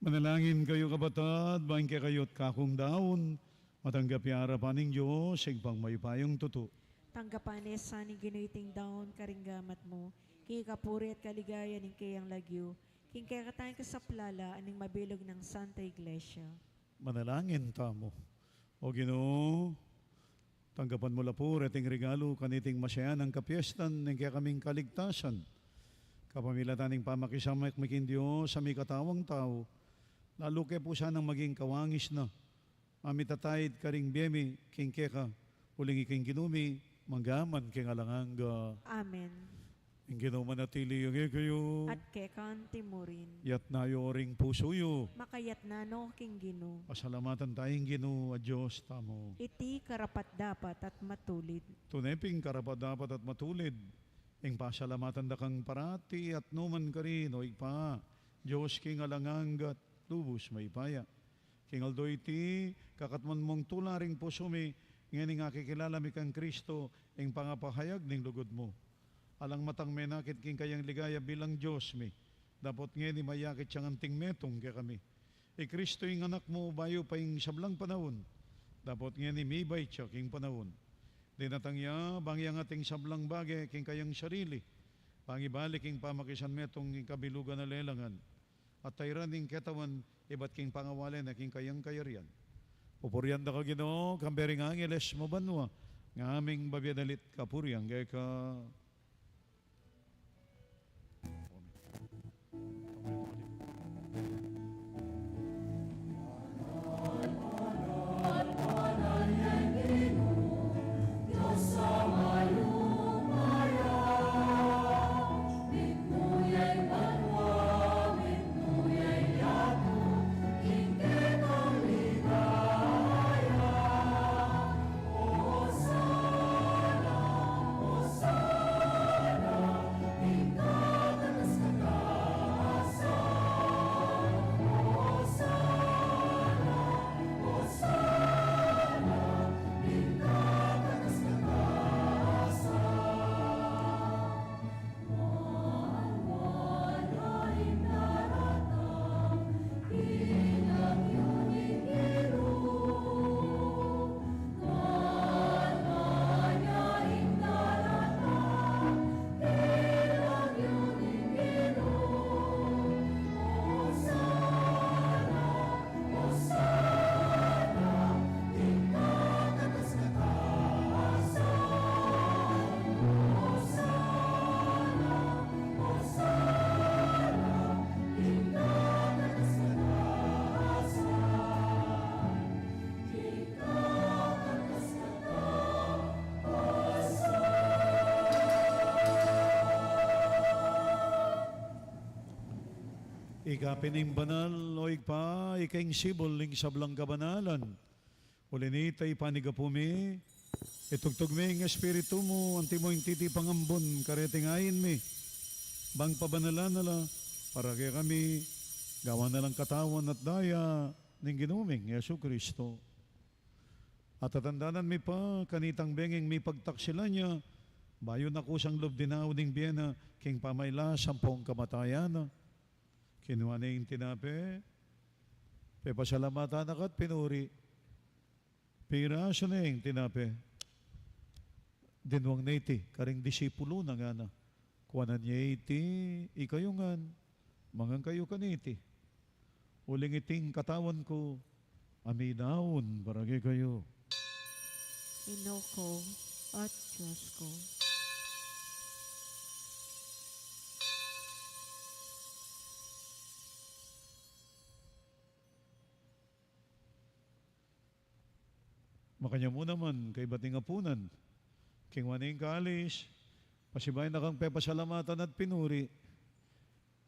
Manalangin kayu, kapatad, bang kekayu at kakung daun, matanggap ya arapan ning Dios, Ibpang mayupayang tutu. Tanggapan na sa ning Ginu iting daun karing gamat mu, king kapurian at kaligayan ning kayang lagyu, king kekatang kasaplalan ning mabilug nang Santa Iglesia. Manalangin tamu. O Ginu, tanggapan mu la pu reting regalu kaniting masayanang kapiestan ning kekaming kaligtasan. Kapamilatan ning pamakisamak mi king Dios a mikatawang tau, lalu ke pu sanang maging kawangis na, a mitataid karing bie mi king keka, uling ika ing Ginu mi, mangga man king alang angga. Amen. Ing Ginu manatili ya kekayu. At keka mu rin. Iyatas yu ring pusu yu. Makayatas no king Ginu. Pasalamatan taya ing Ginu a Dios tamu. Iti karapat-dapat at matulid. Tune pin karapat-dapat at matulid ing pasalamatan da kang parati at nu man karin, o Ibpa, Dios king alang angga at lubus mayupaya. King aldo iti, kakatmuan mung tula ring pusu mi, ngening akikilala mi kang Kristo, ing pangapahayag ning lugud mu. Alang matang menakit king kayang ligaya bilang Dios mi, dapot ngeni mayakit yang anting metung kekami. I Kristo ing Anak mu, bayu pa ing sablang panaun, dapot ngeni mibait ya king panaun. Dinatang ya, bang iangat ing sablang bage king kayang sarili, bang ibalik ing pamakisanmetung king kabilugan a lelangan. At tairan ing ketawan ibat king pangawali na king kayang kayarian. Pupurian da ka, Ginu, kambe ring angeles mu banua, ngaming babie dalit kapurian keka. Ika pin ing banal, o Ibpa, ika ing sibul ning sablang kabanalan. Uli na nita, ipanyawad mi, itugtug mi ing Espiritu mu, antimo ing titi pangambun kareting ain mi, bang pabanalan na la, para kekami, gawan na lang katawan at daya ning Ginu ming Jesucristo. At tatandanan mi pa, kanitang bengeng mipagtaksilan ya, bayu na kusang lub dinaun ing bie na, king pamailas ampong kamatayan na. Kinua ne ing tinape, pepasalamatan na ka at pinuri, pirasu ne ing tinape, dinwang ne iti karing disipulu na, ngana, kuanan ye iti ikayu ngan, mangan kayu kaniti. Uling iti ing katawan ku, a midaun para kekayu. Ginoo ku at Dios ku. Makanyan mu naman, kaybat ning apunan, kinua ne ing kalis, pasibayu na kang pepasalamatan at pinuri,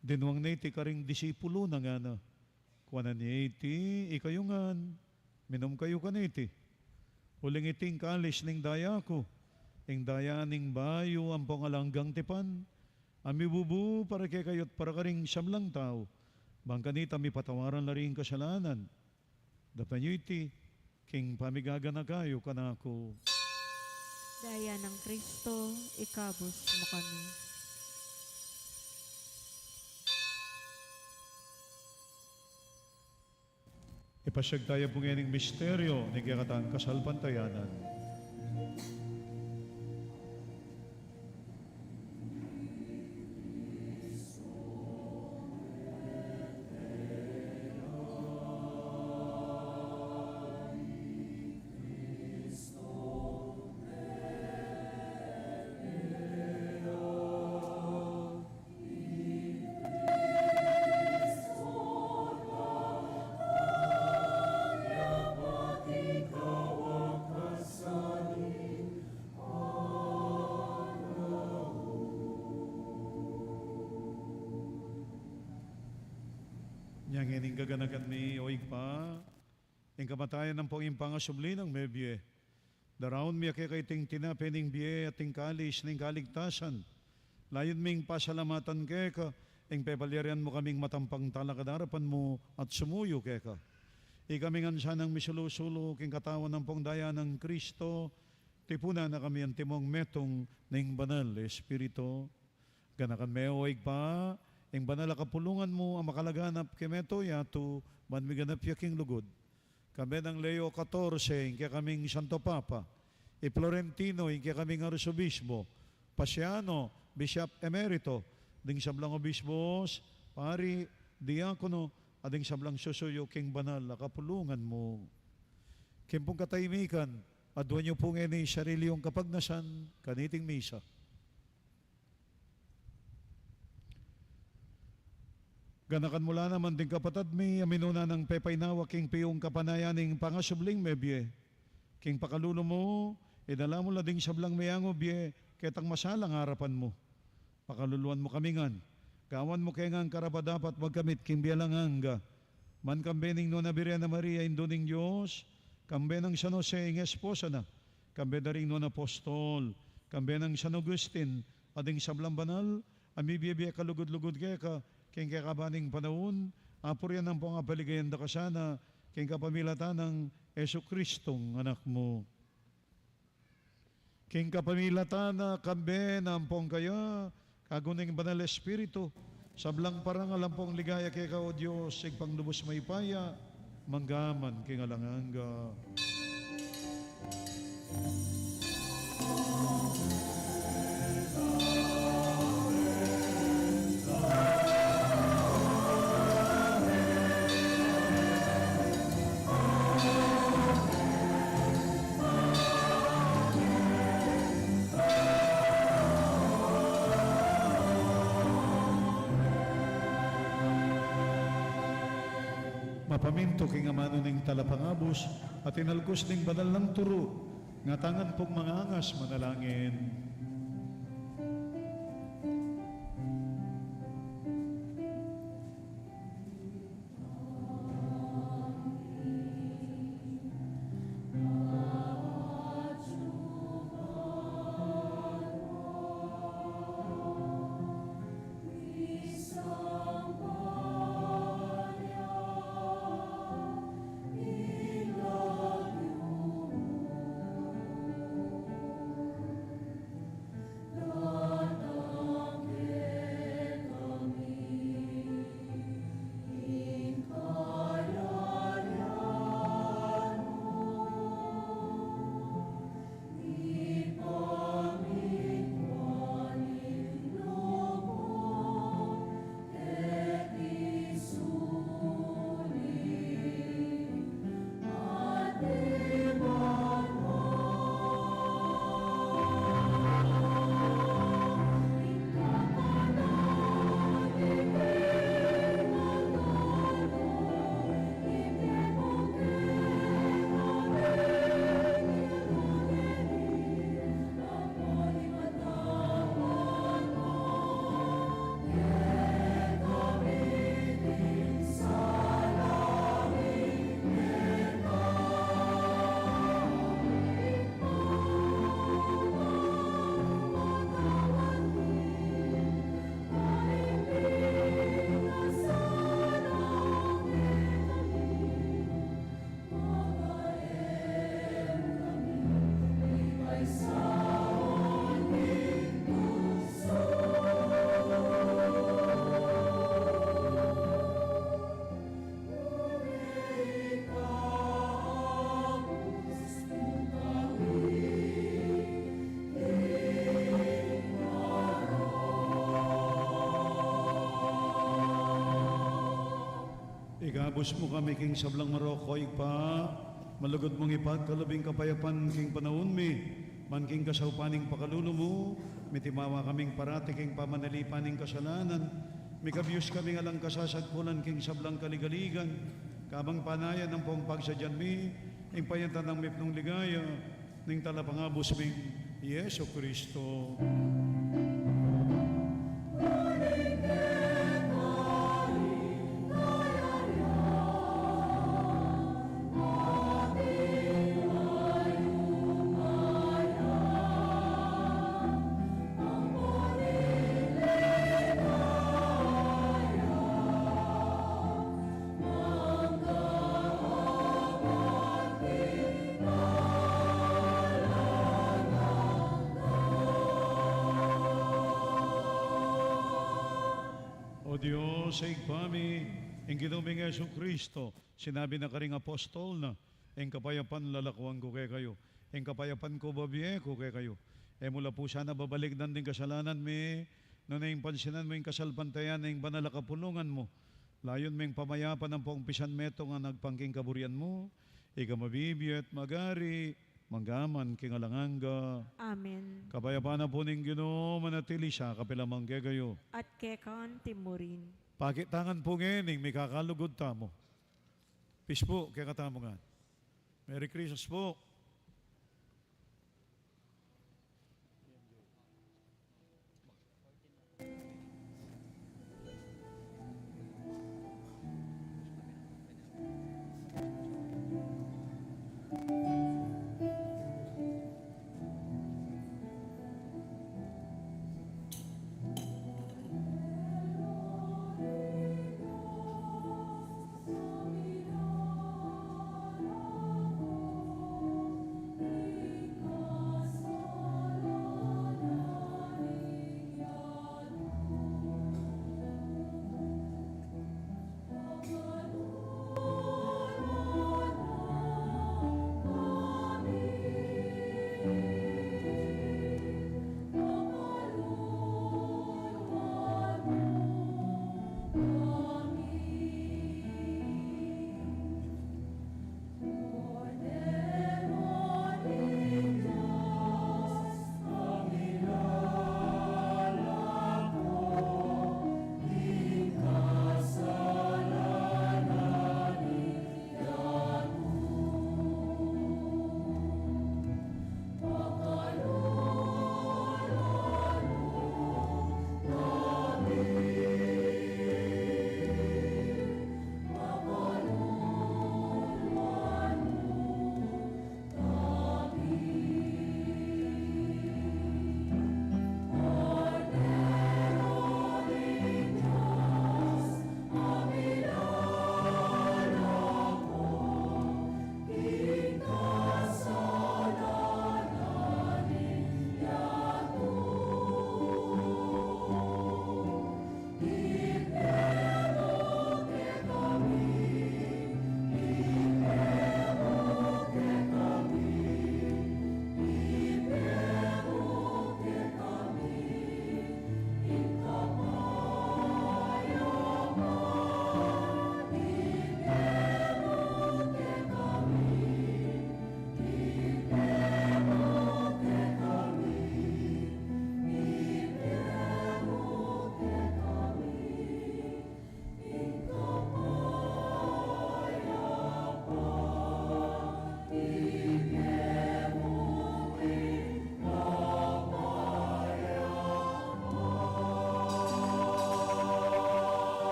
dinwang ne iti karing disipulu na, ngana, kuanan ye iti ikayu ngan, minum kayu kaniti. Uling iti ing kalis ning daya ku, ing daya ning bayu ampong alang anggang tipan, a mibubu para kekayu at para karing sablang tau, bang kanita mipatawaran la ring kasalanan. Daptan yu iti king pamigaganaka yu kanaku. Daya nang Kristo, ikabus mu kami. Ipasyag taya pu ngening misteryo ning kekatang kasalpantayanan. Nya ngening gaganakan mi, o Ibpa, ing kamatayan ampong ing pangasubli nang mebie. Daraun mi keka iting tinape ning bie at ing kalis ning kaligtasan. Layun ming pasalamatan keka, ing pepalyarian mu kaming matampang talakad king arapan mu at sumuyu keka. Ikami ngan sanang misulu-sulu king katawan ampong daya nang Kristo, tipunan na kami antimong metung ning Banal Espiritu. Ganakan me, o Ibpa, ing banal a kapulungan mu a makalaganap kami metung yatu, ban miganap ya king lugud. Kambe nang Leo katorse, ing kekaming Santo Papa, i Florentino, ing kekaming Arsobispo, Pasiano, Bishop Emerito, ding sablang obispos, pari, diakono, at ding sablang susuyu king banal a kapulungan mu. King pung katahimikan, aduan yu pu ngeni sarili yung kapagnasan, kaniting misa. Ganakan mu la naman ding kapatad mi a minuna nang pepainawa king piung kapanayan ning pangasubling mebie. King pakalulu mu, idala mu la ding sablang meangu bie ketang masalang arapan mu. Pakaluluan mu kami ngan. Gawan mu ke ngan karapat-dapat magkamit king bie alang angga. Ban kambe ning Nuan a Birhen a Maria, Indu ning Dios, kambe nang San Jose, ing esposa na, kambe da ring nuan a apostol, kambe nang San Agustin, at ding sablang banal a mibie-bie kalugud-lugud keka king kekaban ning panaun, apurian ampong apaligayan da ka sana king kapamilatan nang Jesucristong Anak mu. King kapamilatan na, kambe na ampong kaya, kagum ning Banal Espiritu, sablang parangal ampong ligaya keka, o Dios, Ibpang lubus mayupaya, mangga man king alang angga. Mapamintu king amanu ning talapangabus, at inalkus ning banal nang turu, ngatamu ngan pung mangangas manalangin. Bus mu kami king sablang marok, o Ibpa, malugud mung ipagkalub ing kapayapan king panaun mi, ban king kasaupan ning pakalulu mu, mitimawa kaming parati king pamanalipan ning kasalanan, mikabius kaming alang kasasagpulan king sablang kaligaligan, kabang panayan ampong pagsadyan mi ing payatang mipnung ligaya ning Talapangabus ming Jesucristo. O Dios, Ibpa mi, ing Ginu ming Jesucristo, sinabi na karing apostol na, "Ing kapayapan lalakuan ku kekayu, ing kapayapan ku bibie ku kekayu." E mu la pu sana babalikdan ding kasalanan mi, nune ing pansinan mu ing kasalpantayanan ning banal a kapulungan mu. Layun ming pamayapan ampong pisan metung a agpang king kaburian mu, ika mabibie at magari mangga man king alang angga. Amen. Kapayapan na pu ning Ginu manatili sa kapilan man kekayu. At keka antimurin. Pakitangan pu ngening mikakalugud tamu. Peace pu kekatamu ngan. Merry Christmas pu.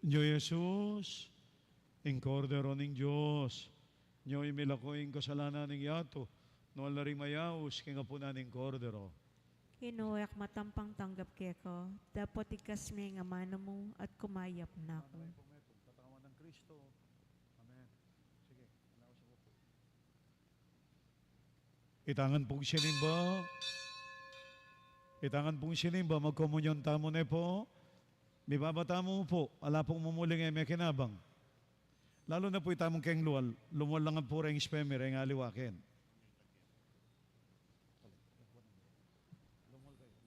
Nyo Jesus, ing Kordero ning Dios, nyo ing milako ing kasalanan ning yatu, nuan la ring mayaus king apunan ning Kordero. Ginu, e ku matampang tanggap keka, dapot ikas me ing amanu mu at kumayap na ku. Katawan nang Kristo. Amen. Sige, anaus ku pu. Ita ngan pung sinimba, ita ngan pung sinimba, magkomunyon tamu ne pu. Mibaba tamu pu, ala pung mumuling e mekinabang. Lalu na pu itamung keng lual, lumual la ngan pu reng spemi, reng aliwa ken. Lumual kayu.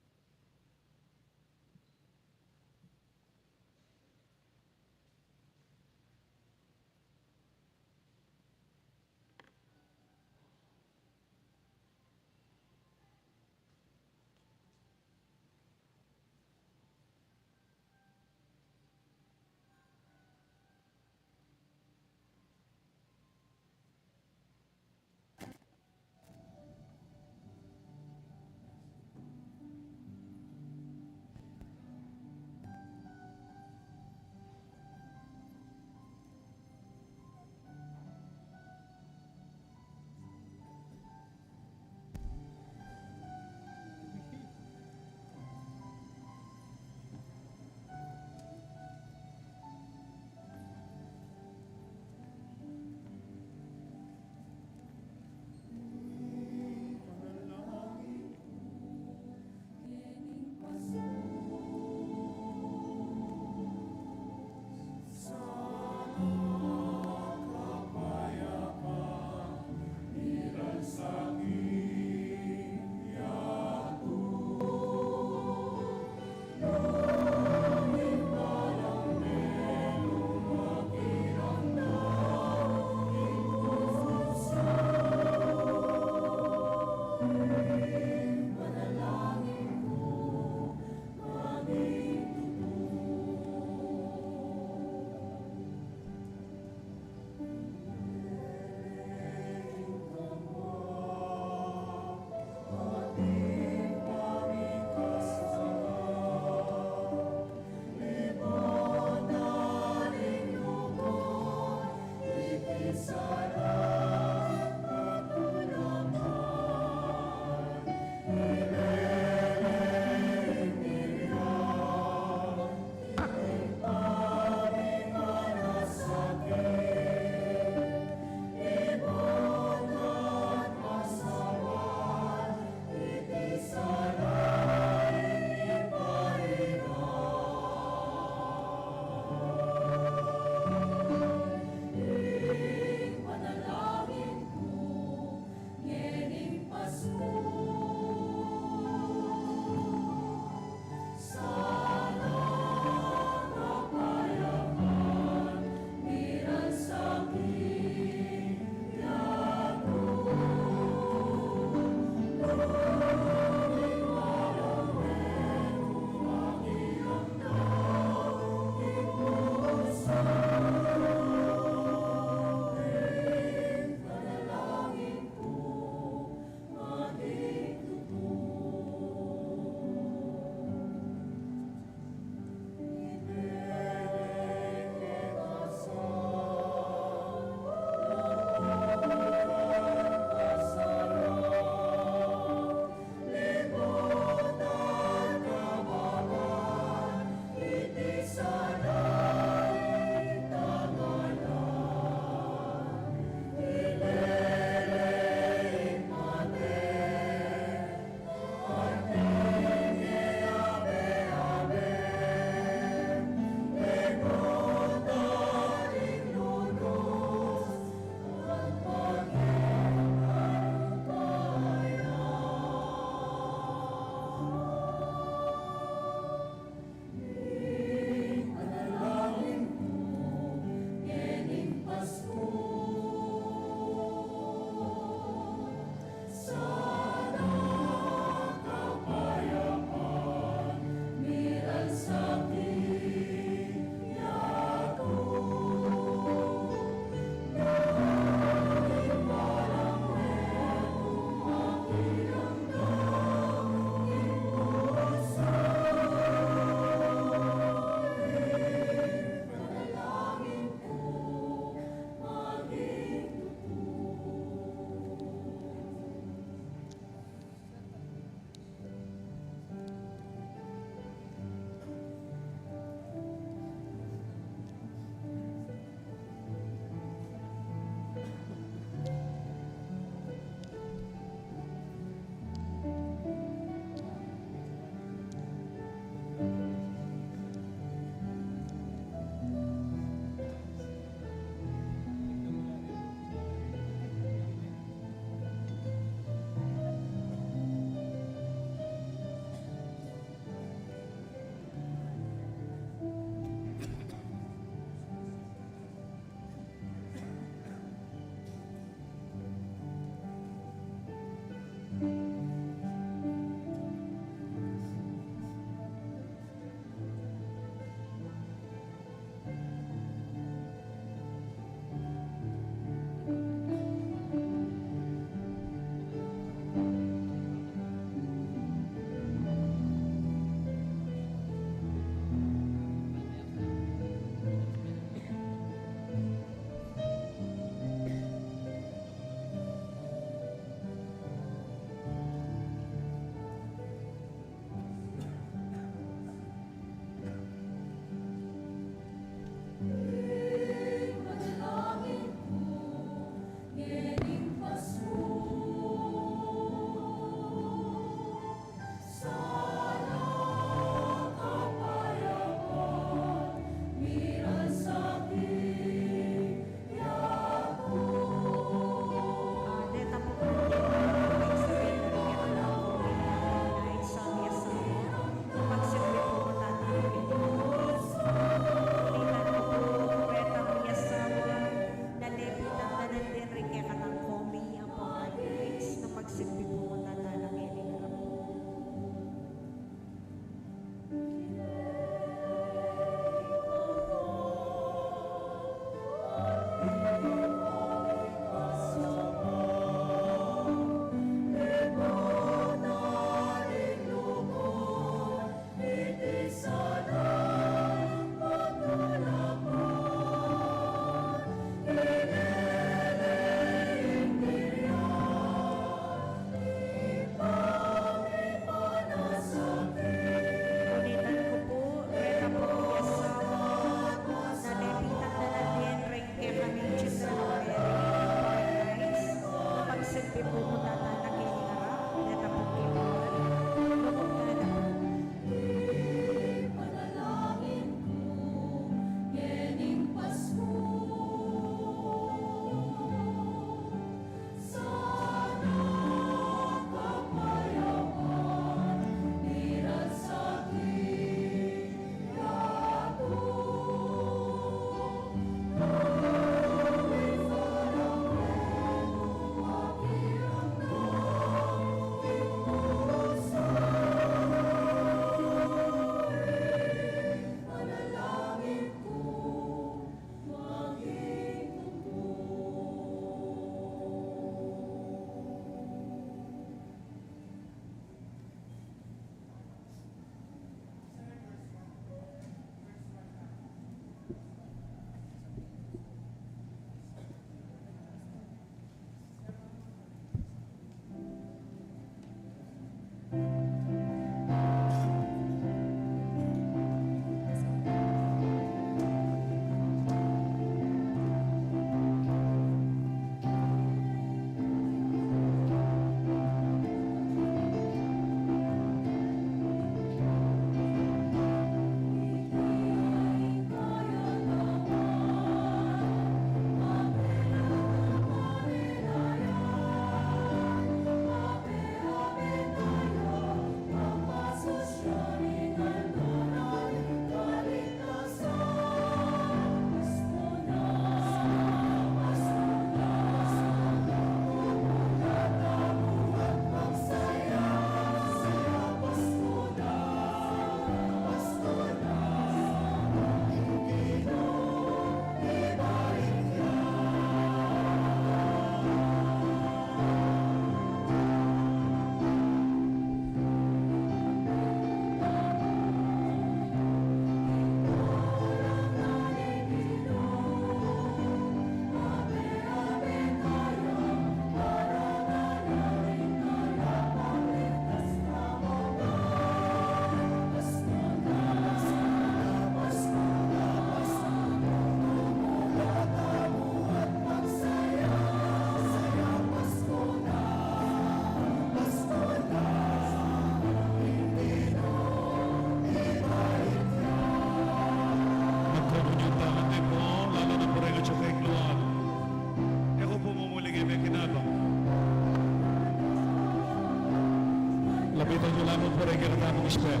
Thank you, katamung spare.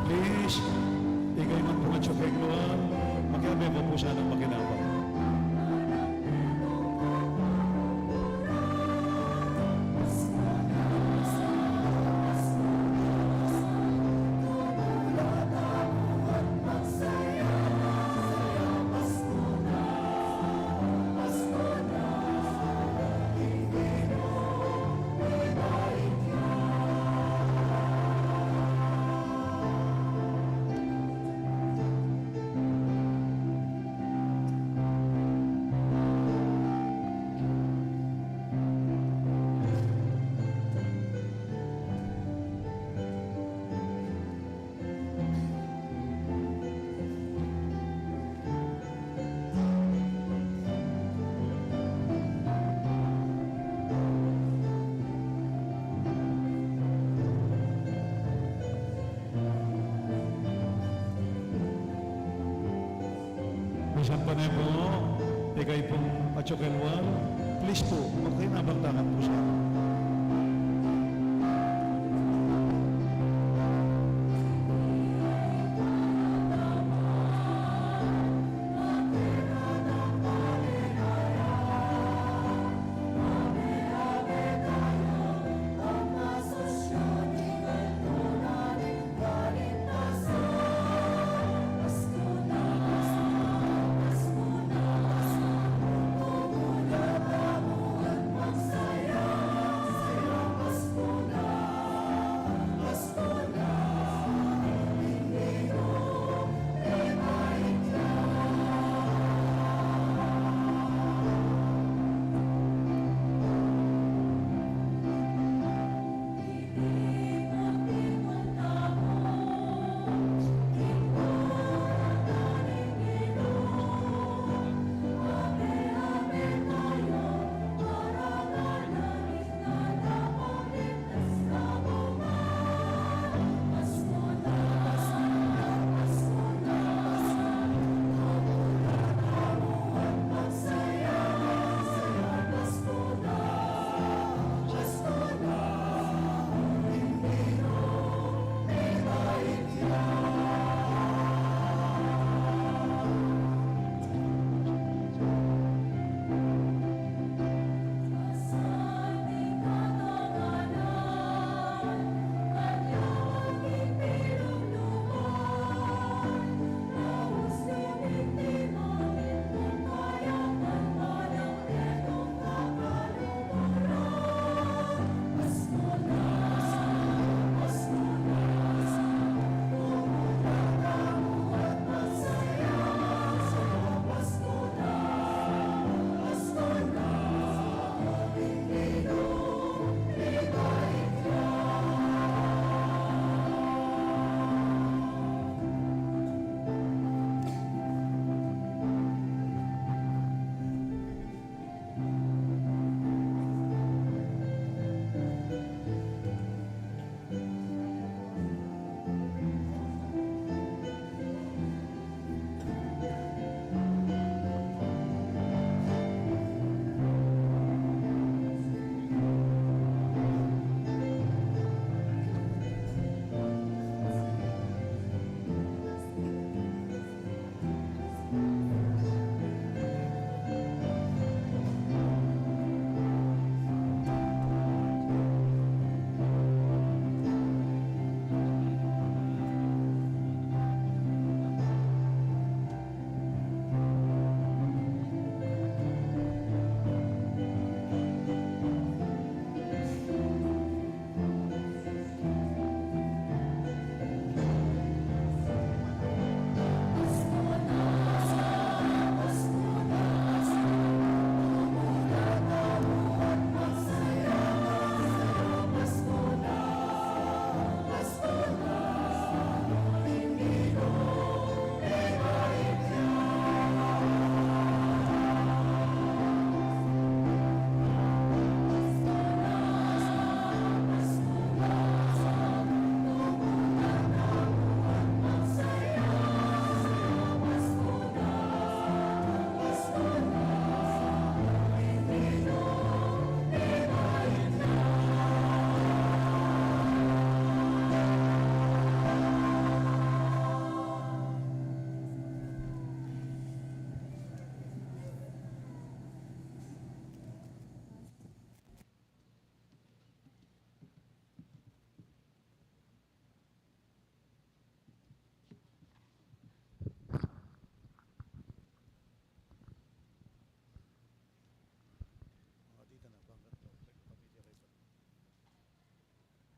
Please, ikayu man pung atsu keng lual, makiabe kayu pu sanang makinabang. Misan pa ne pu, ikayu pung atsu keng lual, please pu, makinabang tamu pu sa.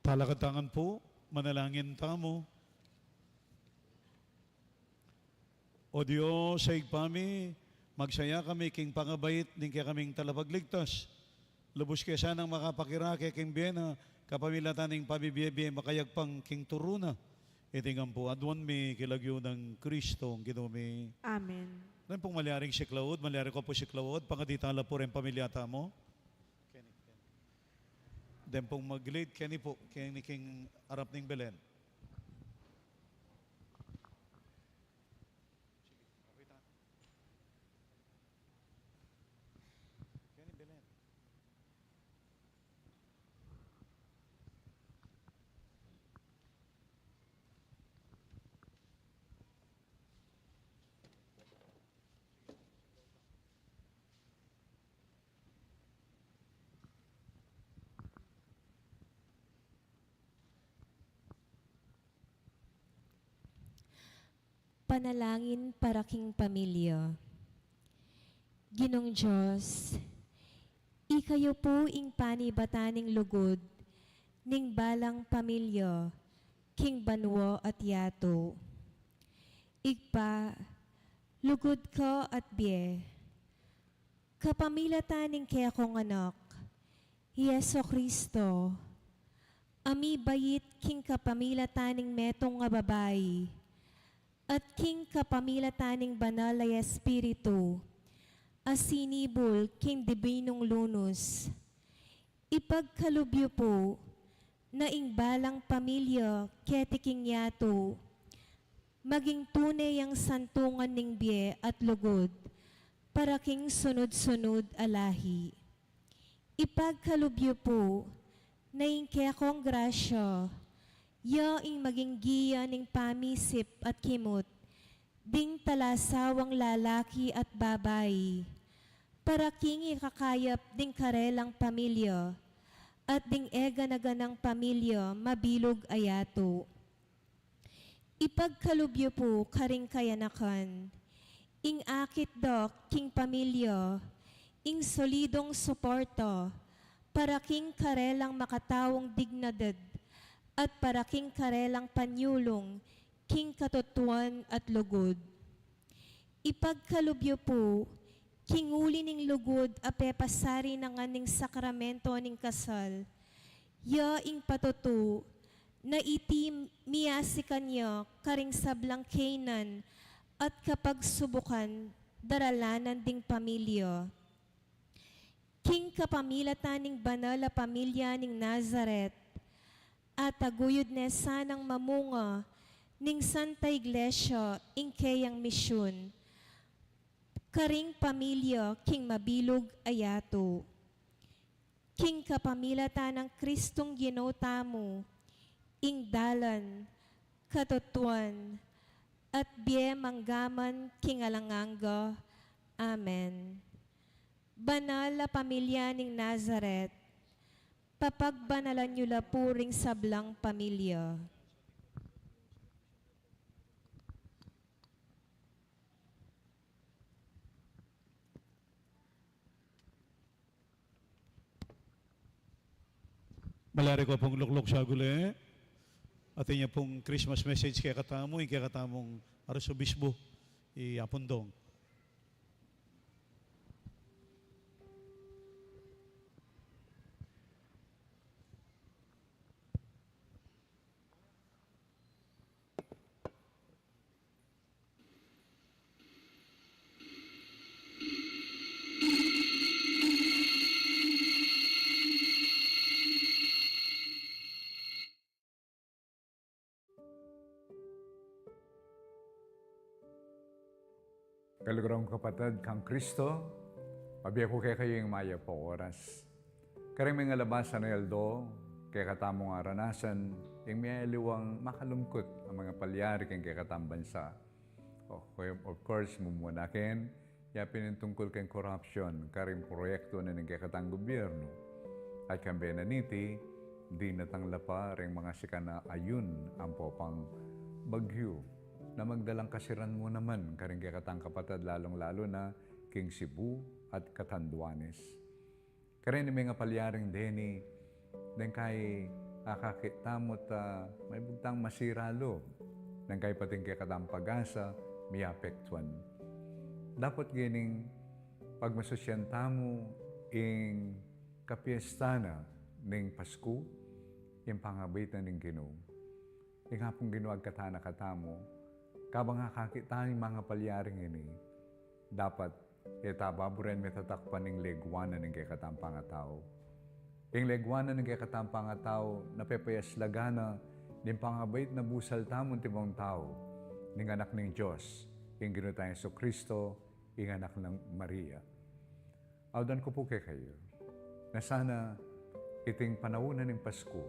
Talakad ta ngan pu, manalangin tamu. O Dios a Ibpa mi, magsaya kami king pangabait ning kekaming Talapagligtas. Lubus ke sanang makapakirake king bie na, kapamilatan ning pabibie-bie makayagpang king turu na. Iti ngan pu aduan mi king lagyu nang Kristong Ginu mi. Amen. Deng pung malyaring siklaud, malyari ko pu siklaud, pangadi tala pu reng pamilya tamu. Deng pung mag-lead, keni pu, keni king arap ning Belen. Keni Belen. Panalangin para king pamilya. Ginung Dios, ikayu pu ing panibatan ning lugud ning balang pamilya king banua at yatu. Ibpa, lugud ka at bie, kapamilatan ning kekong Anak, i Jesucristo, a mibait king kapamilatan ning metung a babai, at king kapamilatan ning Banal a Espiritu, a sinibul king dibinung lunus. Ipagkalub yu pu na ing balang pamilya keti king yatu maging tune yang santungan ning bie at lugud para king sunud-sunud a lahi. Ipagkalub yu pu na ing kekong grasya, ya ing maging giya ning pamisip at kimut ding talasawang lalaki at babai, para king ikakayap ding karelang pamilya at ding egana-ganang pamilya mabilug a yatu. Ipagkalub yu pu karing kayanakan ing akit da king pamilya, ing solidong suporta para king karelang makataung dignidad at para king karelang panyulung king katutuan at lugud. Ipagkalub yu pu king uli ning lugud a pepasari na ngan ning sakramento ning kasal, ya ing patutu na iti miasikan ya karing sablang kaynan at kapagsubukan daralanan ding pamilya. King kapamilatan ning banal a pamilya ning Nazaret, ataguyud ne sanang mamunga ning Santa Iglesia ing keyang misyun karing pamilya king mabilug a yatu. King kapamilatan nang Kristong Ginu tamu, ing dalan, katutuan, at bie manggaman king alang angga. Amen. Banal a pamilya ning Nazaret, papagbanalan yu la pu ring sablang pamilya. Malyari ko pung lukluk sa guli. Atin ya pung Christmas message kekatamu, ing kekatamung Arsobispo, i Apundong. Kaluguran kung kapatad kang Kristo, pabie ku kekayu ing mayap a oras. Karing mengalabas a aldo, kekatamung aranasan ing miyaliwang makalungkut a mangapalyari king kekatang bansa. O, of course, mumuna ken, yapin ing tungkul king korapsyon karing proyektu na ning kekatang gobyernu. At kambe na niti, dinatang la pa ring mangasikan a ayun ampo pang bagyu na magdalang kasiran mu naman karing kekatang kapatad, lalung-lalu na king Cebu at Catanduanes. Karin mengapalyari deni, deng kay akakit tamu ta maibugtang masira lub, nung kaybat ing kekatang pag-asa, miyapektuan. Dapot gening pagmasusyan tamu ing kapiesta na ning Pasku, ing pangabait na ning Ginu. Ing Apung Ginu agkatan na katamu, kabang akakit tang mangapalyari ngeni, dapat e ta baburen mitatakpan ing legwa na ning kekatang pangatau. Ing legwa na ning kekatang pangatau, napepayaslagan na ning pangabait na busal tamung tibung tau, ning Anak ning Dios, ing Ginu tang Jesucristo, ing Anak nang Maria. Audan ku pu kekayu, na sana iting panaun na ning Pasku,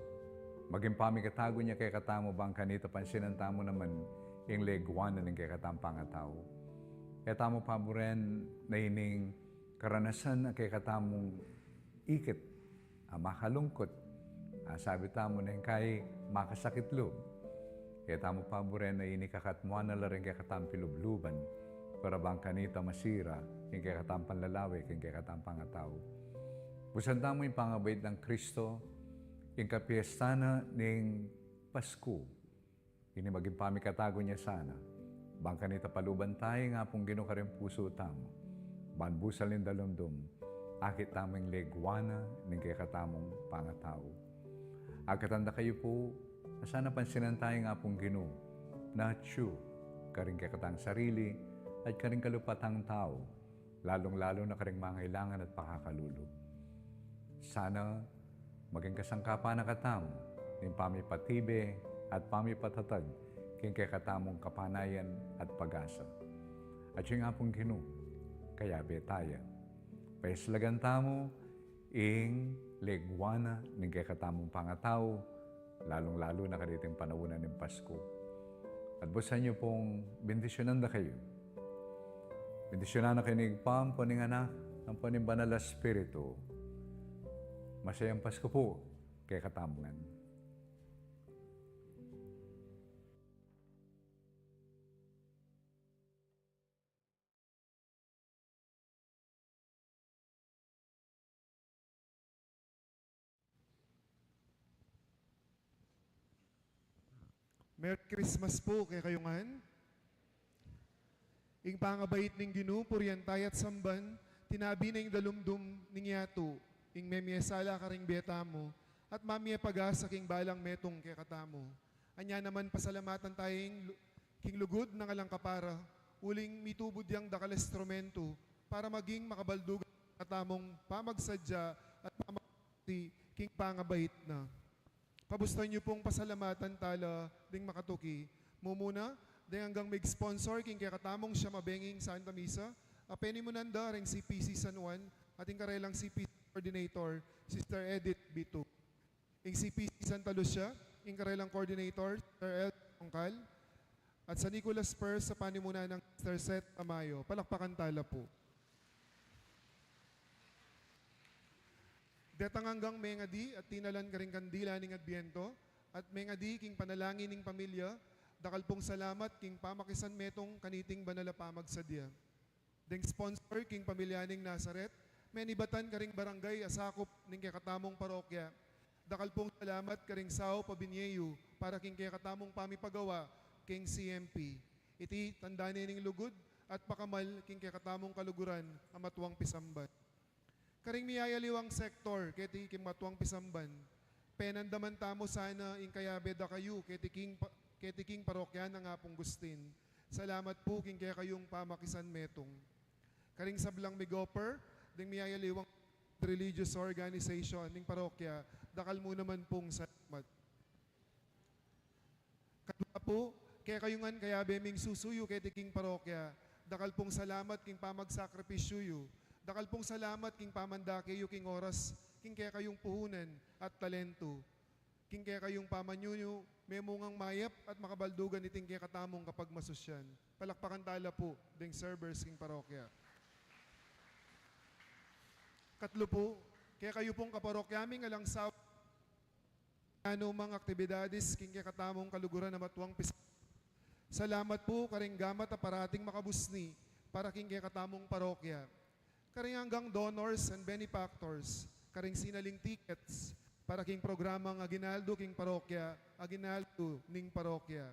maging pamikatagun ya kekatamu bang kanita pansinan tamu naman ing legwa na ning kekatang pangatau. E tamu paburen na ining karanasan a kekatamung ikit, a makalungkut, a sabi tamu neng kai makasakit lub. E tamu paburen na ini kakatmuan na la ring kekatang pilubluban, para bang kanita masira ing kekatang panlalawe king kekatang pangatau. Busan tamu ing pangabait nang Kristo, ing kapiesta na ning Pasku. Ini maging pamikatagun ya sana, bang kanita paluban taya ing Apung Ginu karing pusu tamu, ban busal ning dalumdum, akit tamu ing legwa na ning kekatamung pangatau. Agkatan da kayu pu, a sana pansinan taya ing Apung Ginu, na atyu karing kekatang sarili, at karing kalupatang tau, lalung-lalu na karing mangailangan at pakakalulu. Sana maging kasangkapan na katamu ning pamipatibe at pamipatatag king kekatamung kapanayan at pag-asa. At ing Apung Ginu, kayabe taya. Payaslagan tamu ing legwa na ning kekatamung pangatau, lalung-lalu na kaniting panaun na ning Pasku. At busan yu pung bendisyunan da kayu. Bendisyunan na kayu ning Ibpa, ampo ning Anak, ampo ning Banal a Espiritu. Masayang Pasku pu kekatamu ngan. Merry Christmas pu kekayu ngan. Ing pangabait ning Ginu, purian taya at samban, tinabi na ing dalumdum ning yatu, ing memie sala karing bie tamu, at mamie pag-asa king balang metung kekatamu. Anya naman pasalamatan taya ing lu-, king lugud nang alang kapara, uling mitubud yang dakal a instrumentu para maging makabaldugan ing kekatamung pamagsadya at pamagsadya king pangabait na. Kabustan yu pung pasalamatan tala ding makatuki. Mumuna, deng anggang mig-sponsor king kekatamung siyam a benging Santa Misa, a penimunan da reng C P C San Juan at ing karelang C P C coordinator, Sister Edith Bitu. Ing C P C Santa Lucia, ing karelang coordinator, Sister El Tongkal, at San Nicolas First sa panimuna nang Sister Seth Tamayo. Palakpakan tala pu. Detang anggang mengadi at tinalan karing kandila ning Adbiento, at mengadi king panalangin ning pamilya, dakal pung salamat king pamakisan metung kaniting banal a pamagsadya. Deng sponsor king Pamilya ning Nazaret, menibatan karing barangay a sakup ning kekatamung parokya, dakal pung salamat karing saup a binie yu para king kekatamung pamipagawa king C M P. Iti tanda ne ning lugud at pakamal king kekatamung kaluguran a matuang pisamban. Karing miyayaliwang sektor keti king matuang pisamban, penandaman tamu sana ing kayabe da kayu keti king pa-, keti king parokya nang Apung Gustin. Salamat pu king kekayung pamakisan metung. Karing sablang mig-offer ding miyayaliwang religious organization ning parokya, dakal mu naman pung salamat. Kadwa pu, kekayu ngan kayabe ming susuyu keti king parokya, dakal pung salamat king pamagsakripisyu yu, dakal pung salamat king pamandake yu king oras king kekayung puhunan at talentu. King kekayung pamanyunyu, memungang mayap at makabaldugan iting kekatamung kapagmasusyan. Palakpakan tala pu ding servers king parokya. Katlu pu, kekayu pung kaparokya ming alang sawa nanu mang aktibidades king kekatamung kaluguran a matuang pis-, salamat pu karing gamat a parating makabusni para king kekatamung parokya. Karing anggang donors and benefactors, karing sinaling tickets, para king programang Aguinaldo king parokya, Aguinaldo ning parokya.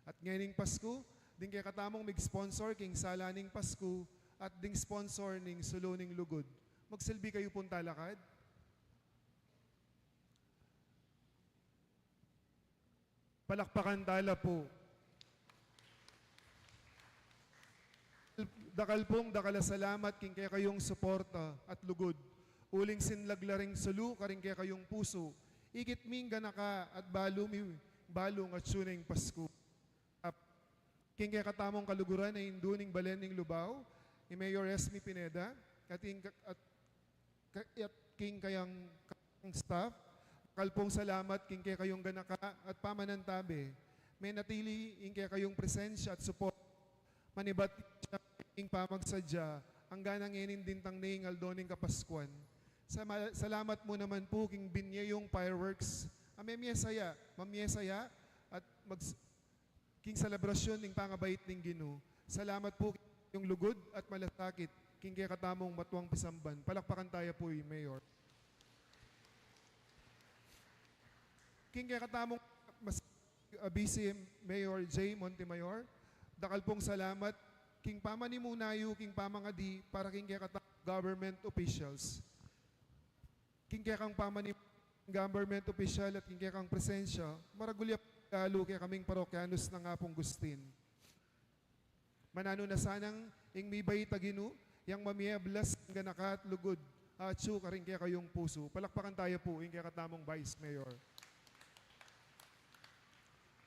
At ngening Pasku, ding kekatamung mig-sponsor king sala ning Pasku, at ding sponsor ning sulu ning lugud. Magsilbi kayu pung talakad. Palakpakan tala pu. Dakal pung dakal a salamat king kekayung suporta at lugud. Uling sinlag la ring sulu karing kekayung pusu. Ikit ming ganaka at balu mi, balu ngatsu neng Pasku. Ap, king kekatamung kaluguran a Indu ning Balen ning Lubao, i Mayor Esme Pineda, at ing, at ka-, at king kayang, kayang staff, dakal pung salamat king kekayung ganaka at pamanantabe. Menatili ing kekayung presensya at support. Manibat ing pamagsadya, anggang ngening dintang ne ing aldo ning Kapaskuan. Sama-, salamat mu naman pu king binye yung fireworks. A memie saya, mamie saya, at mag-, king selebrasyun ning pangabait ning Ginu. Salamat pu king lugud at malasakit king kekatamung matuang pisamban. Palakpakan taya pu i Mayor. King kekatamung mas, ah, Vice Mayor Jay Montemayor, dakal pung salamat king pamanimuna yu king pamangadi para king kekatamung government officials. King kekang pamani-, government official at king kekang presensya, maragul ya regalu kekaming parokyanus nang Apung Gustin. Mananu na sanang ing mibait a Ginu, yang mamie ablas king ganaka at lugud, atsu karing kekayung pusu. Palakpakan taya pu ing kekatamung Vice Mayor.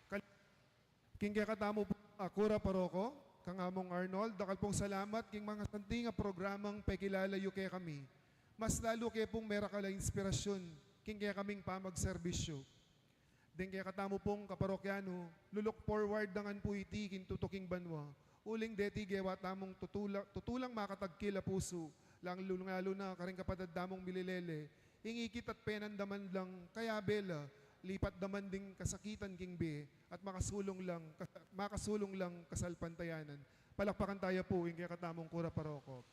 Kal-, King kekatamu pu, a, Kura Paroko, kang Among Arnold, dakal pung salamat king mangasanting a programang pekilala yu kekami. Mas lalu ke pung merakal a inspirasyun king kekaming pamagserbisyu. Deng kekatamu pung kaparokyanu, lu-look forward da ngan pu iti king tutuking banua. Uling deti gewa tamung tutula-, tutulang makatagkil a pusu, lalung-lalu na karing kapatad tamung mililele, ing ikit at penandaman lang kayabe la, lipat da man ding kasakitan king bie, at makasulung lang, ka-, makasulung lang kasalpantayanan. Palakpakan taya pu ing kekatamung Kura Paroko.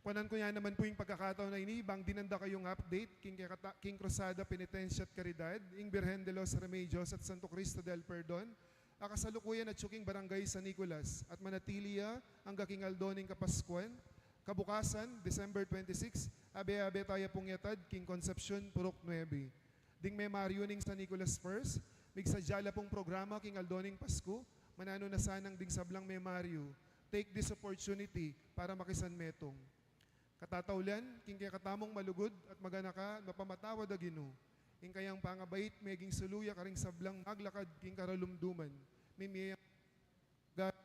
Kuanan ku ya naman pu ing pagkakataon a ini, bang dinan da kayung update king kekata-, king Krusada, Penitensya at Karidad, ing Birhen de los Remedios at Santo Cristo del Perdon, a kasalukuyan atsu king Barangay San Nicolas, at manatili ya angga king aldo ning Kapaskuan, kabukasan, December twenty-six, abe-abe taya pung yatad king Concepcion, Purok nuebe. Ding memaryu ning San Nicolas First, migsadya la pung programa king aldo ning Pasku, mananu na sanang ding sablang memaryu, take this opportunity para makisanmetung. Katataulan, king kekatamung malugud at maganaka, mapamatawad a Ginu, ing kayang pangabait meging sulu ya karing sablang maglakad king karalumduman, mimie ya ga-,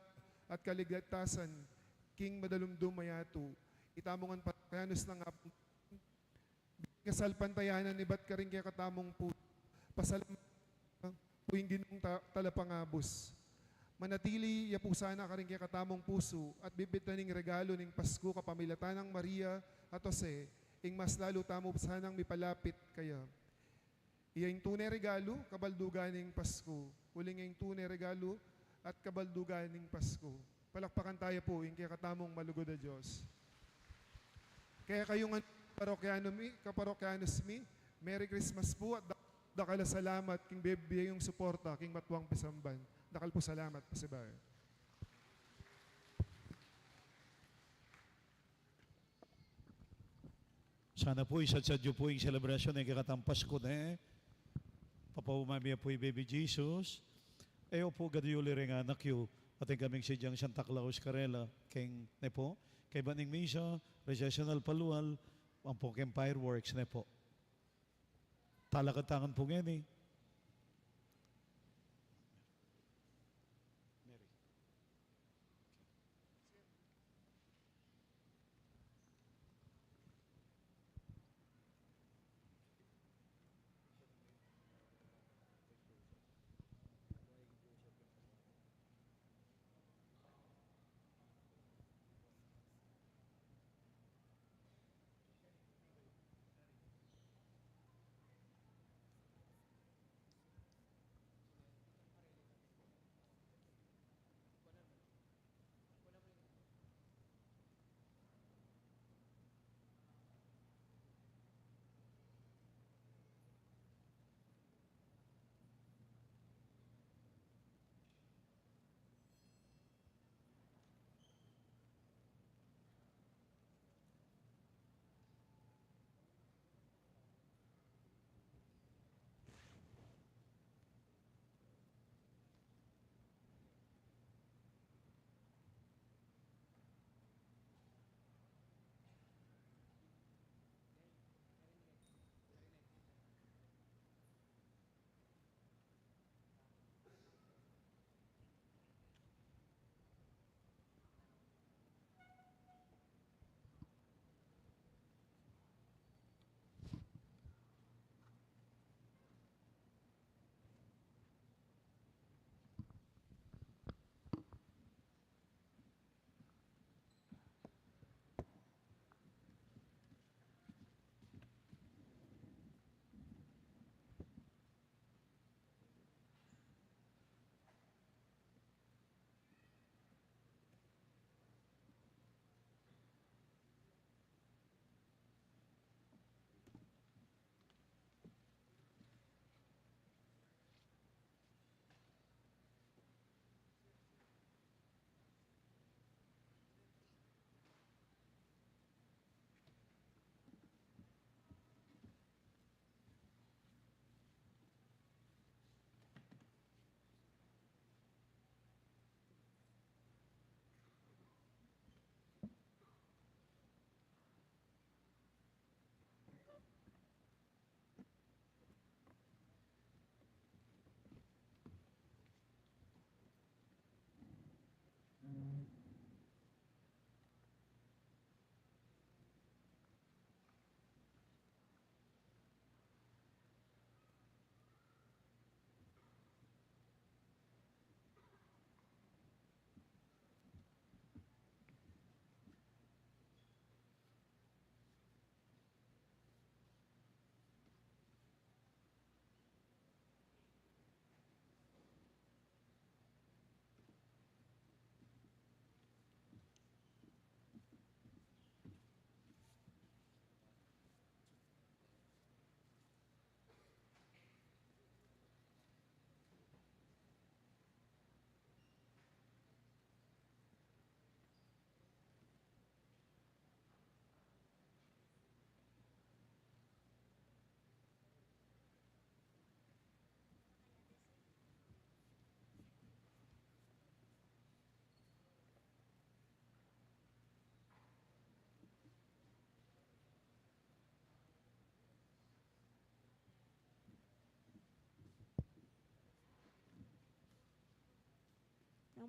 at kaligtasan king madalumdum a yatu. Ita mu ngan parokyanus nang Apung kasalpantayanan ibat karing kekatamung pu-, pasalam-, pu ing Ginung ta-, talapangabus. Manatili ya pu sana karing kekatamung pusu at bitbit na ning regalu ning Pasku kapamilatan nang Maria at Jose, ing mas lalu tamu sanang mipalapit kaya. Iya ing tune regalu, kabaldugan ning Pasku. Uling ing tune regalu at kabaldugan ning Pasku. Palakpakan taya pu ing kekatamung malugud a Dios. Kekayu ngan, parokyanu mi, kaparokyanus mi, Merry Christmas pu at da-, dakal a salamat king bibie yung suporta king matuang pisamban. Dakal pu salamat, pasibayu. Sana pu, isatsad yu pu ing selebrasyun ning kekatang Pasku, ne? Papauma mi pu i Baby Jesus. E yu pu gad yuli ring anak yu, atin kaming sidyang Santa Claus karela, keng, ne pu? Kaybat ning misa, recessional palual, ampo keng fireworks, ne pu? Talakad tamu ngan pu ngeni. Mary.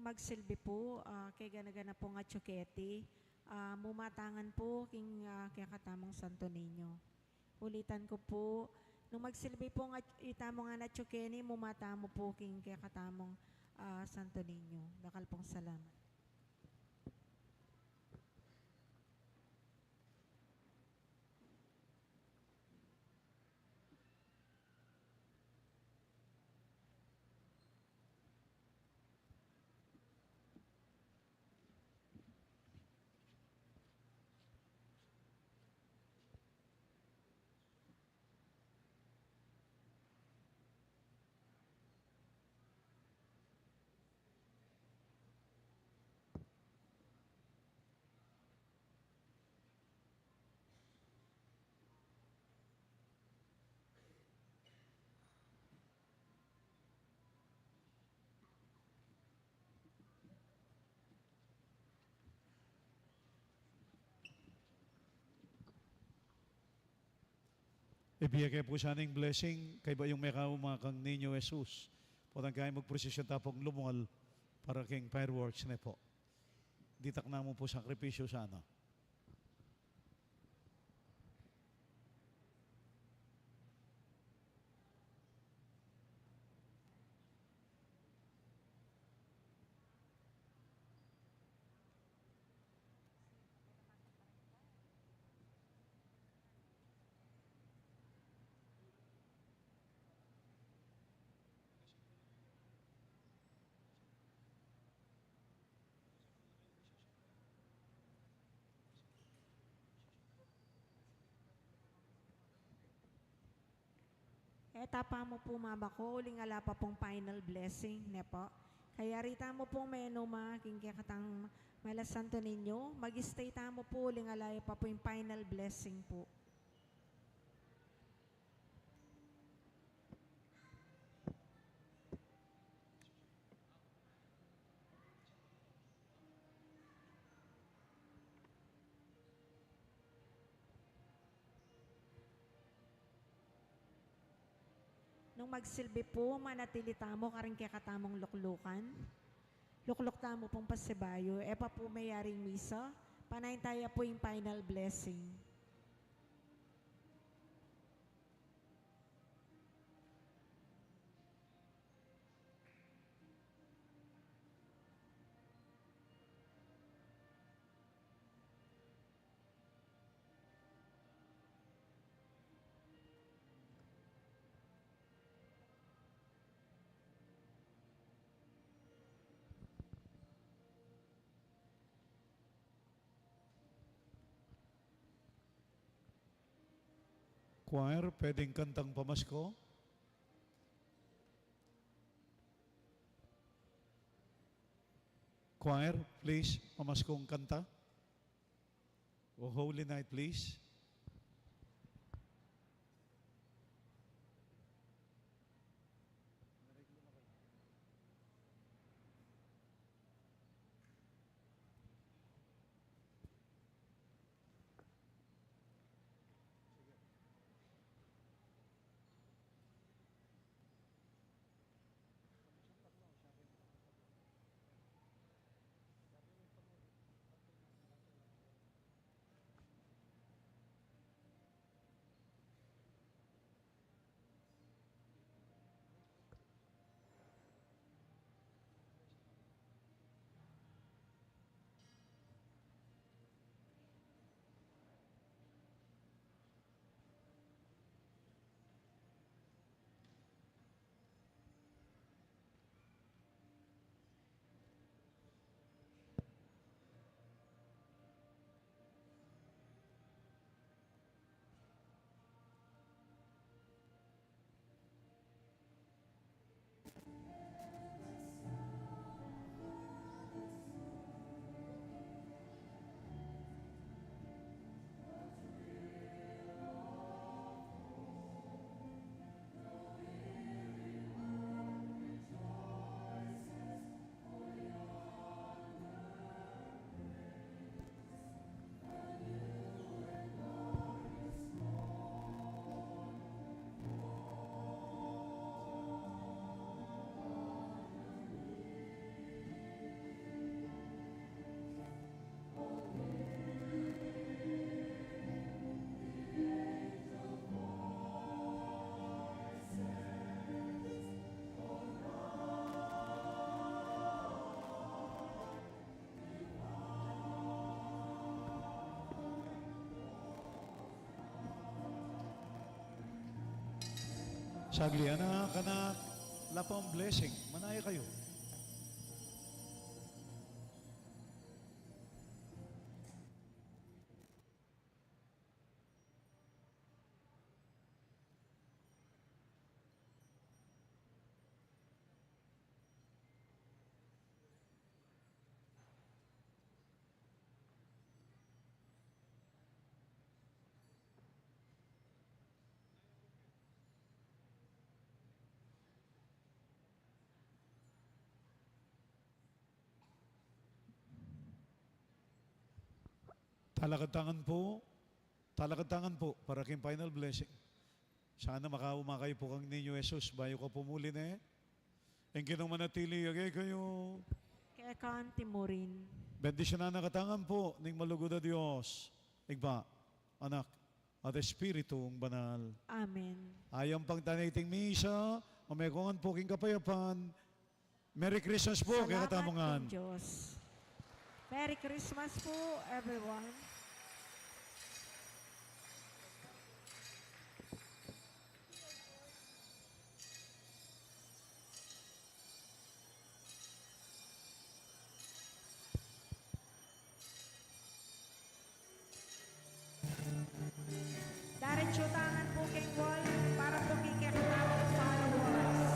Magsilbi pu, ah, keng gana-gana pung atsu keti, ah, mumatangan pu king, ah, kekatamung Santo Niño. Ulitan ku pu, nung magsilbi pung at-, itamu ngan atsu keni, mumatamu pu king kekatamung, ah, Santo Niño. Dakal pung salamat. Ibie ke pu sana ing blessing, kaybat yung mekaumakan Niño Jesus. Potang kaya magprosesyon ta pung lumungal para king fireworks ne pu. Ditak na mu pu sakripisyu sana. E, tapa mu pu, mama ko, uling ala pa pung final blessing, ne pu. Kaya rita mu pung menuma king kekatang mala Santo Niño, mag-stay tamu pu, uling ala ya pa pu ing final blessing pu. Nung magsilbi pu, manatili tamu karing kekatamung luklukan. Lukluk tamu pung pasibayu, e pa pu meyaring misa, panayan ta ya pu ing final blessing. Choir, pwedeng kantang pamasko? Choir, please, pamaskong kanta. O Holy Night, please. Saglit, anak, anak, lapang blessing. Manaya kayu. Talakad tangan pu. Talakad tangan pu para king final blessing. Sana makauma kayu pu kang Niñu Jesus bayu ka pumuli ne. Ing Ginung manatili ya kekayu. Keka naman murin. Bendisyunan na kayu tangan pu ning malugud a Dios, Ibpa, Anak, at Espiritung Banal. Amen. Ayang pangtan iting misa, mamekungan pu king kapayapan, Merry Christmas pu kekatamu ngan. Salamat king Dios. Merry Christmas po, everyone. Diretsu tangan po king wall para po king kekatamung followers.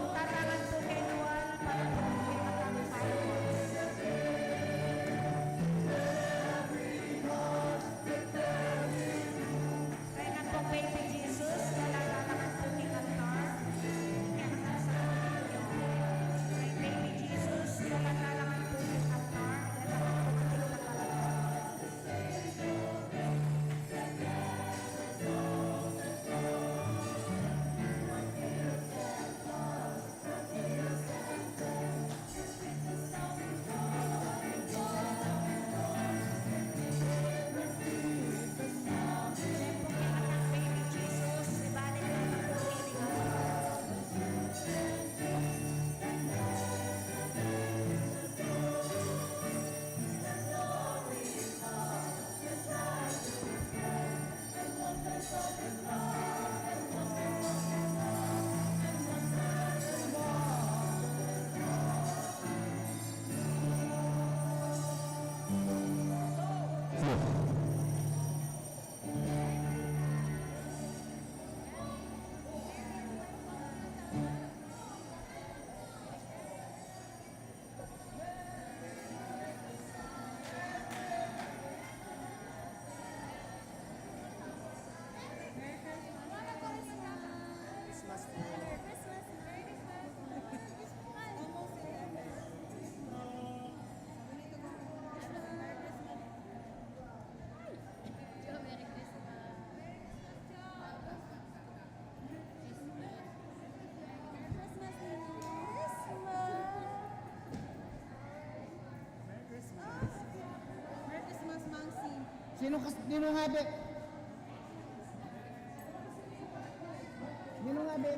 Tatangan po king wall para po king kekatamung followers. Kaya nga po, Baby Jesus, kailangan naman po king altar. Kaya nga sa inyo. Kay Baby Jesus, kailangan naman po king altar. Kailangan po king altar. Merry Christmas. Merry Christmas, Nini. Christmas. Merry Christmas. Merry Christmas, Mangsi. Sino kas-, sino nga, be? Sino nga, be?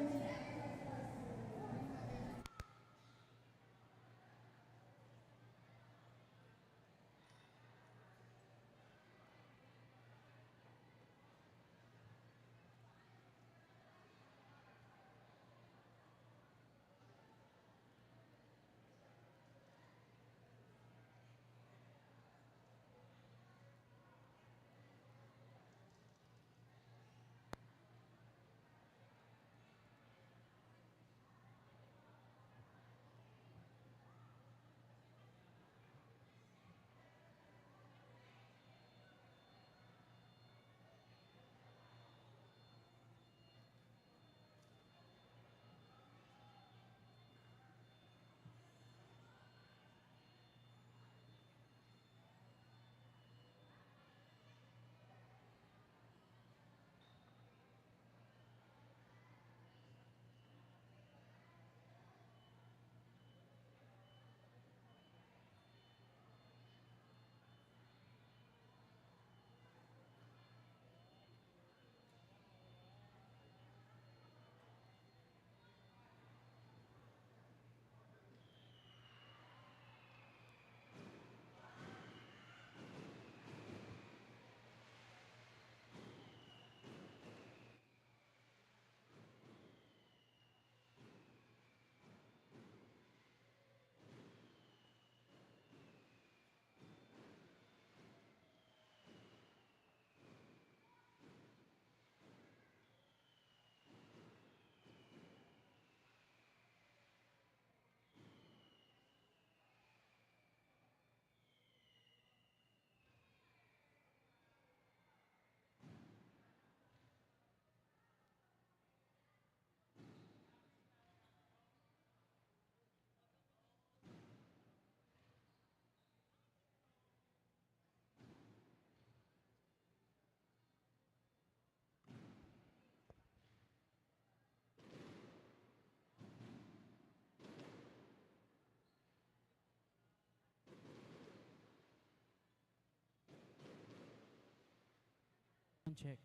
Check.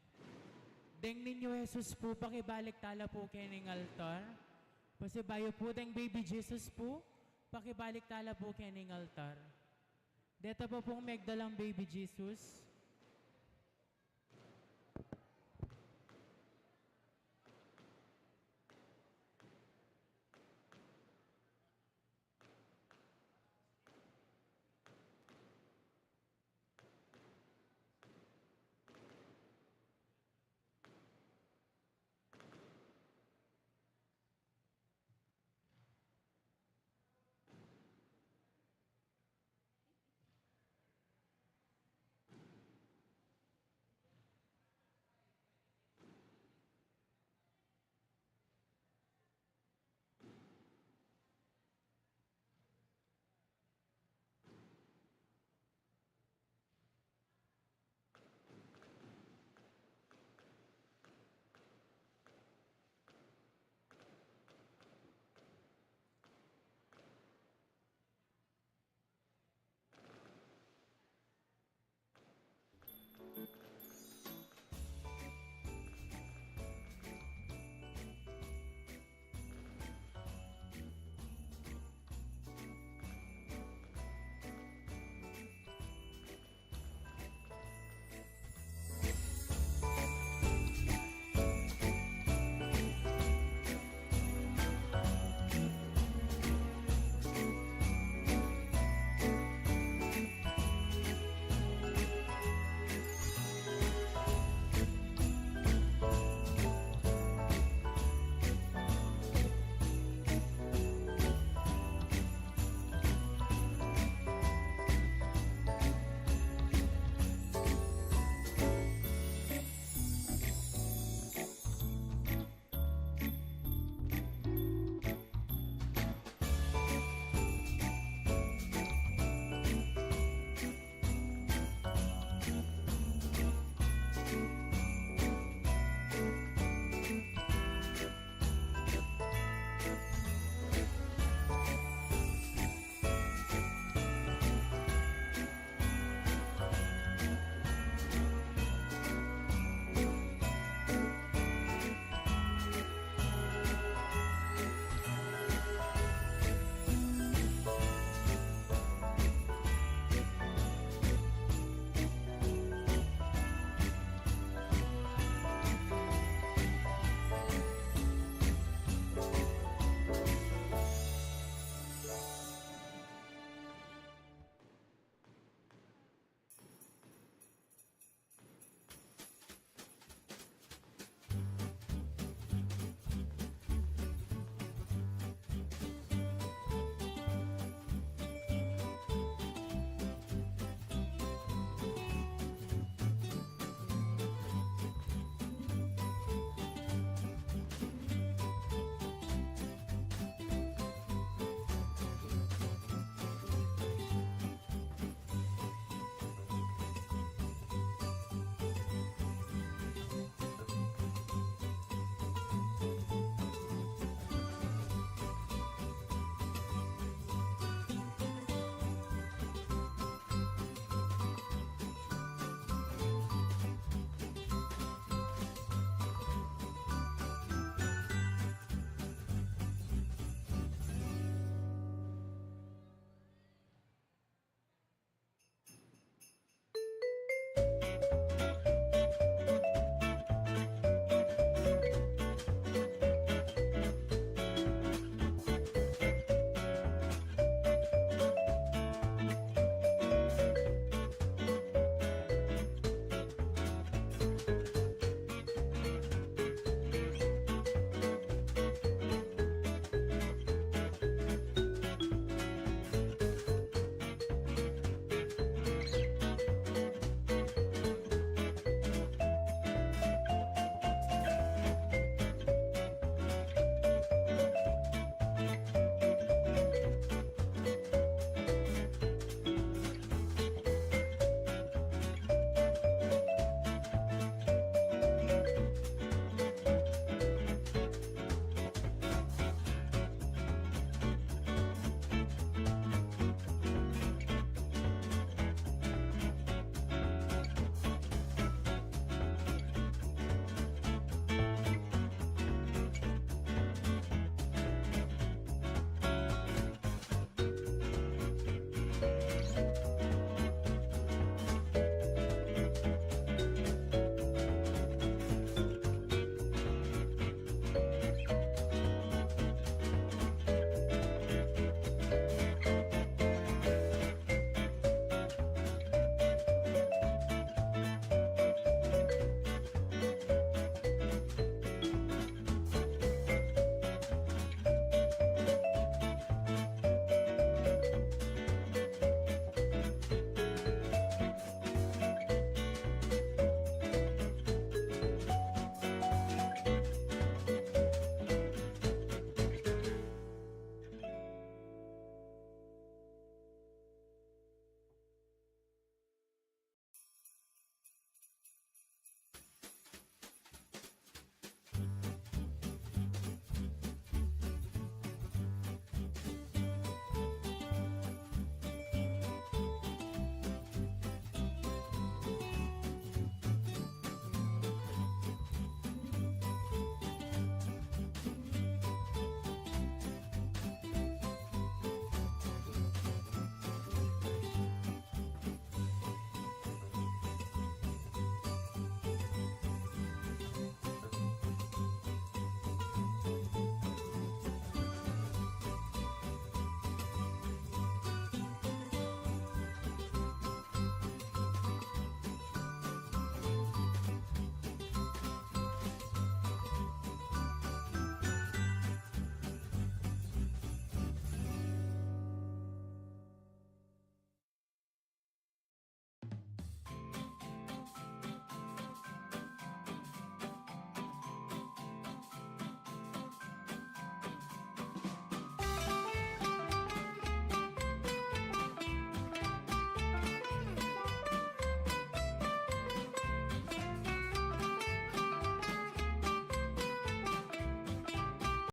Deng Niño Jesus pu, pakibalik tala pu kening altar. Pasibayu pu, deng Baby Jesus pu, pakibalik tala pu kening altar. Deta pa pung megdalang Baby Jesus.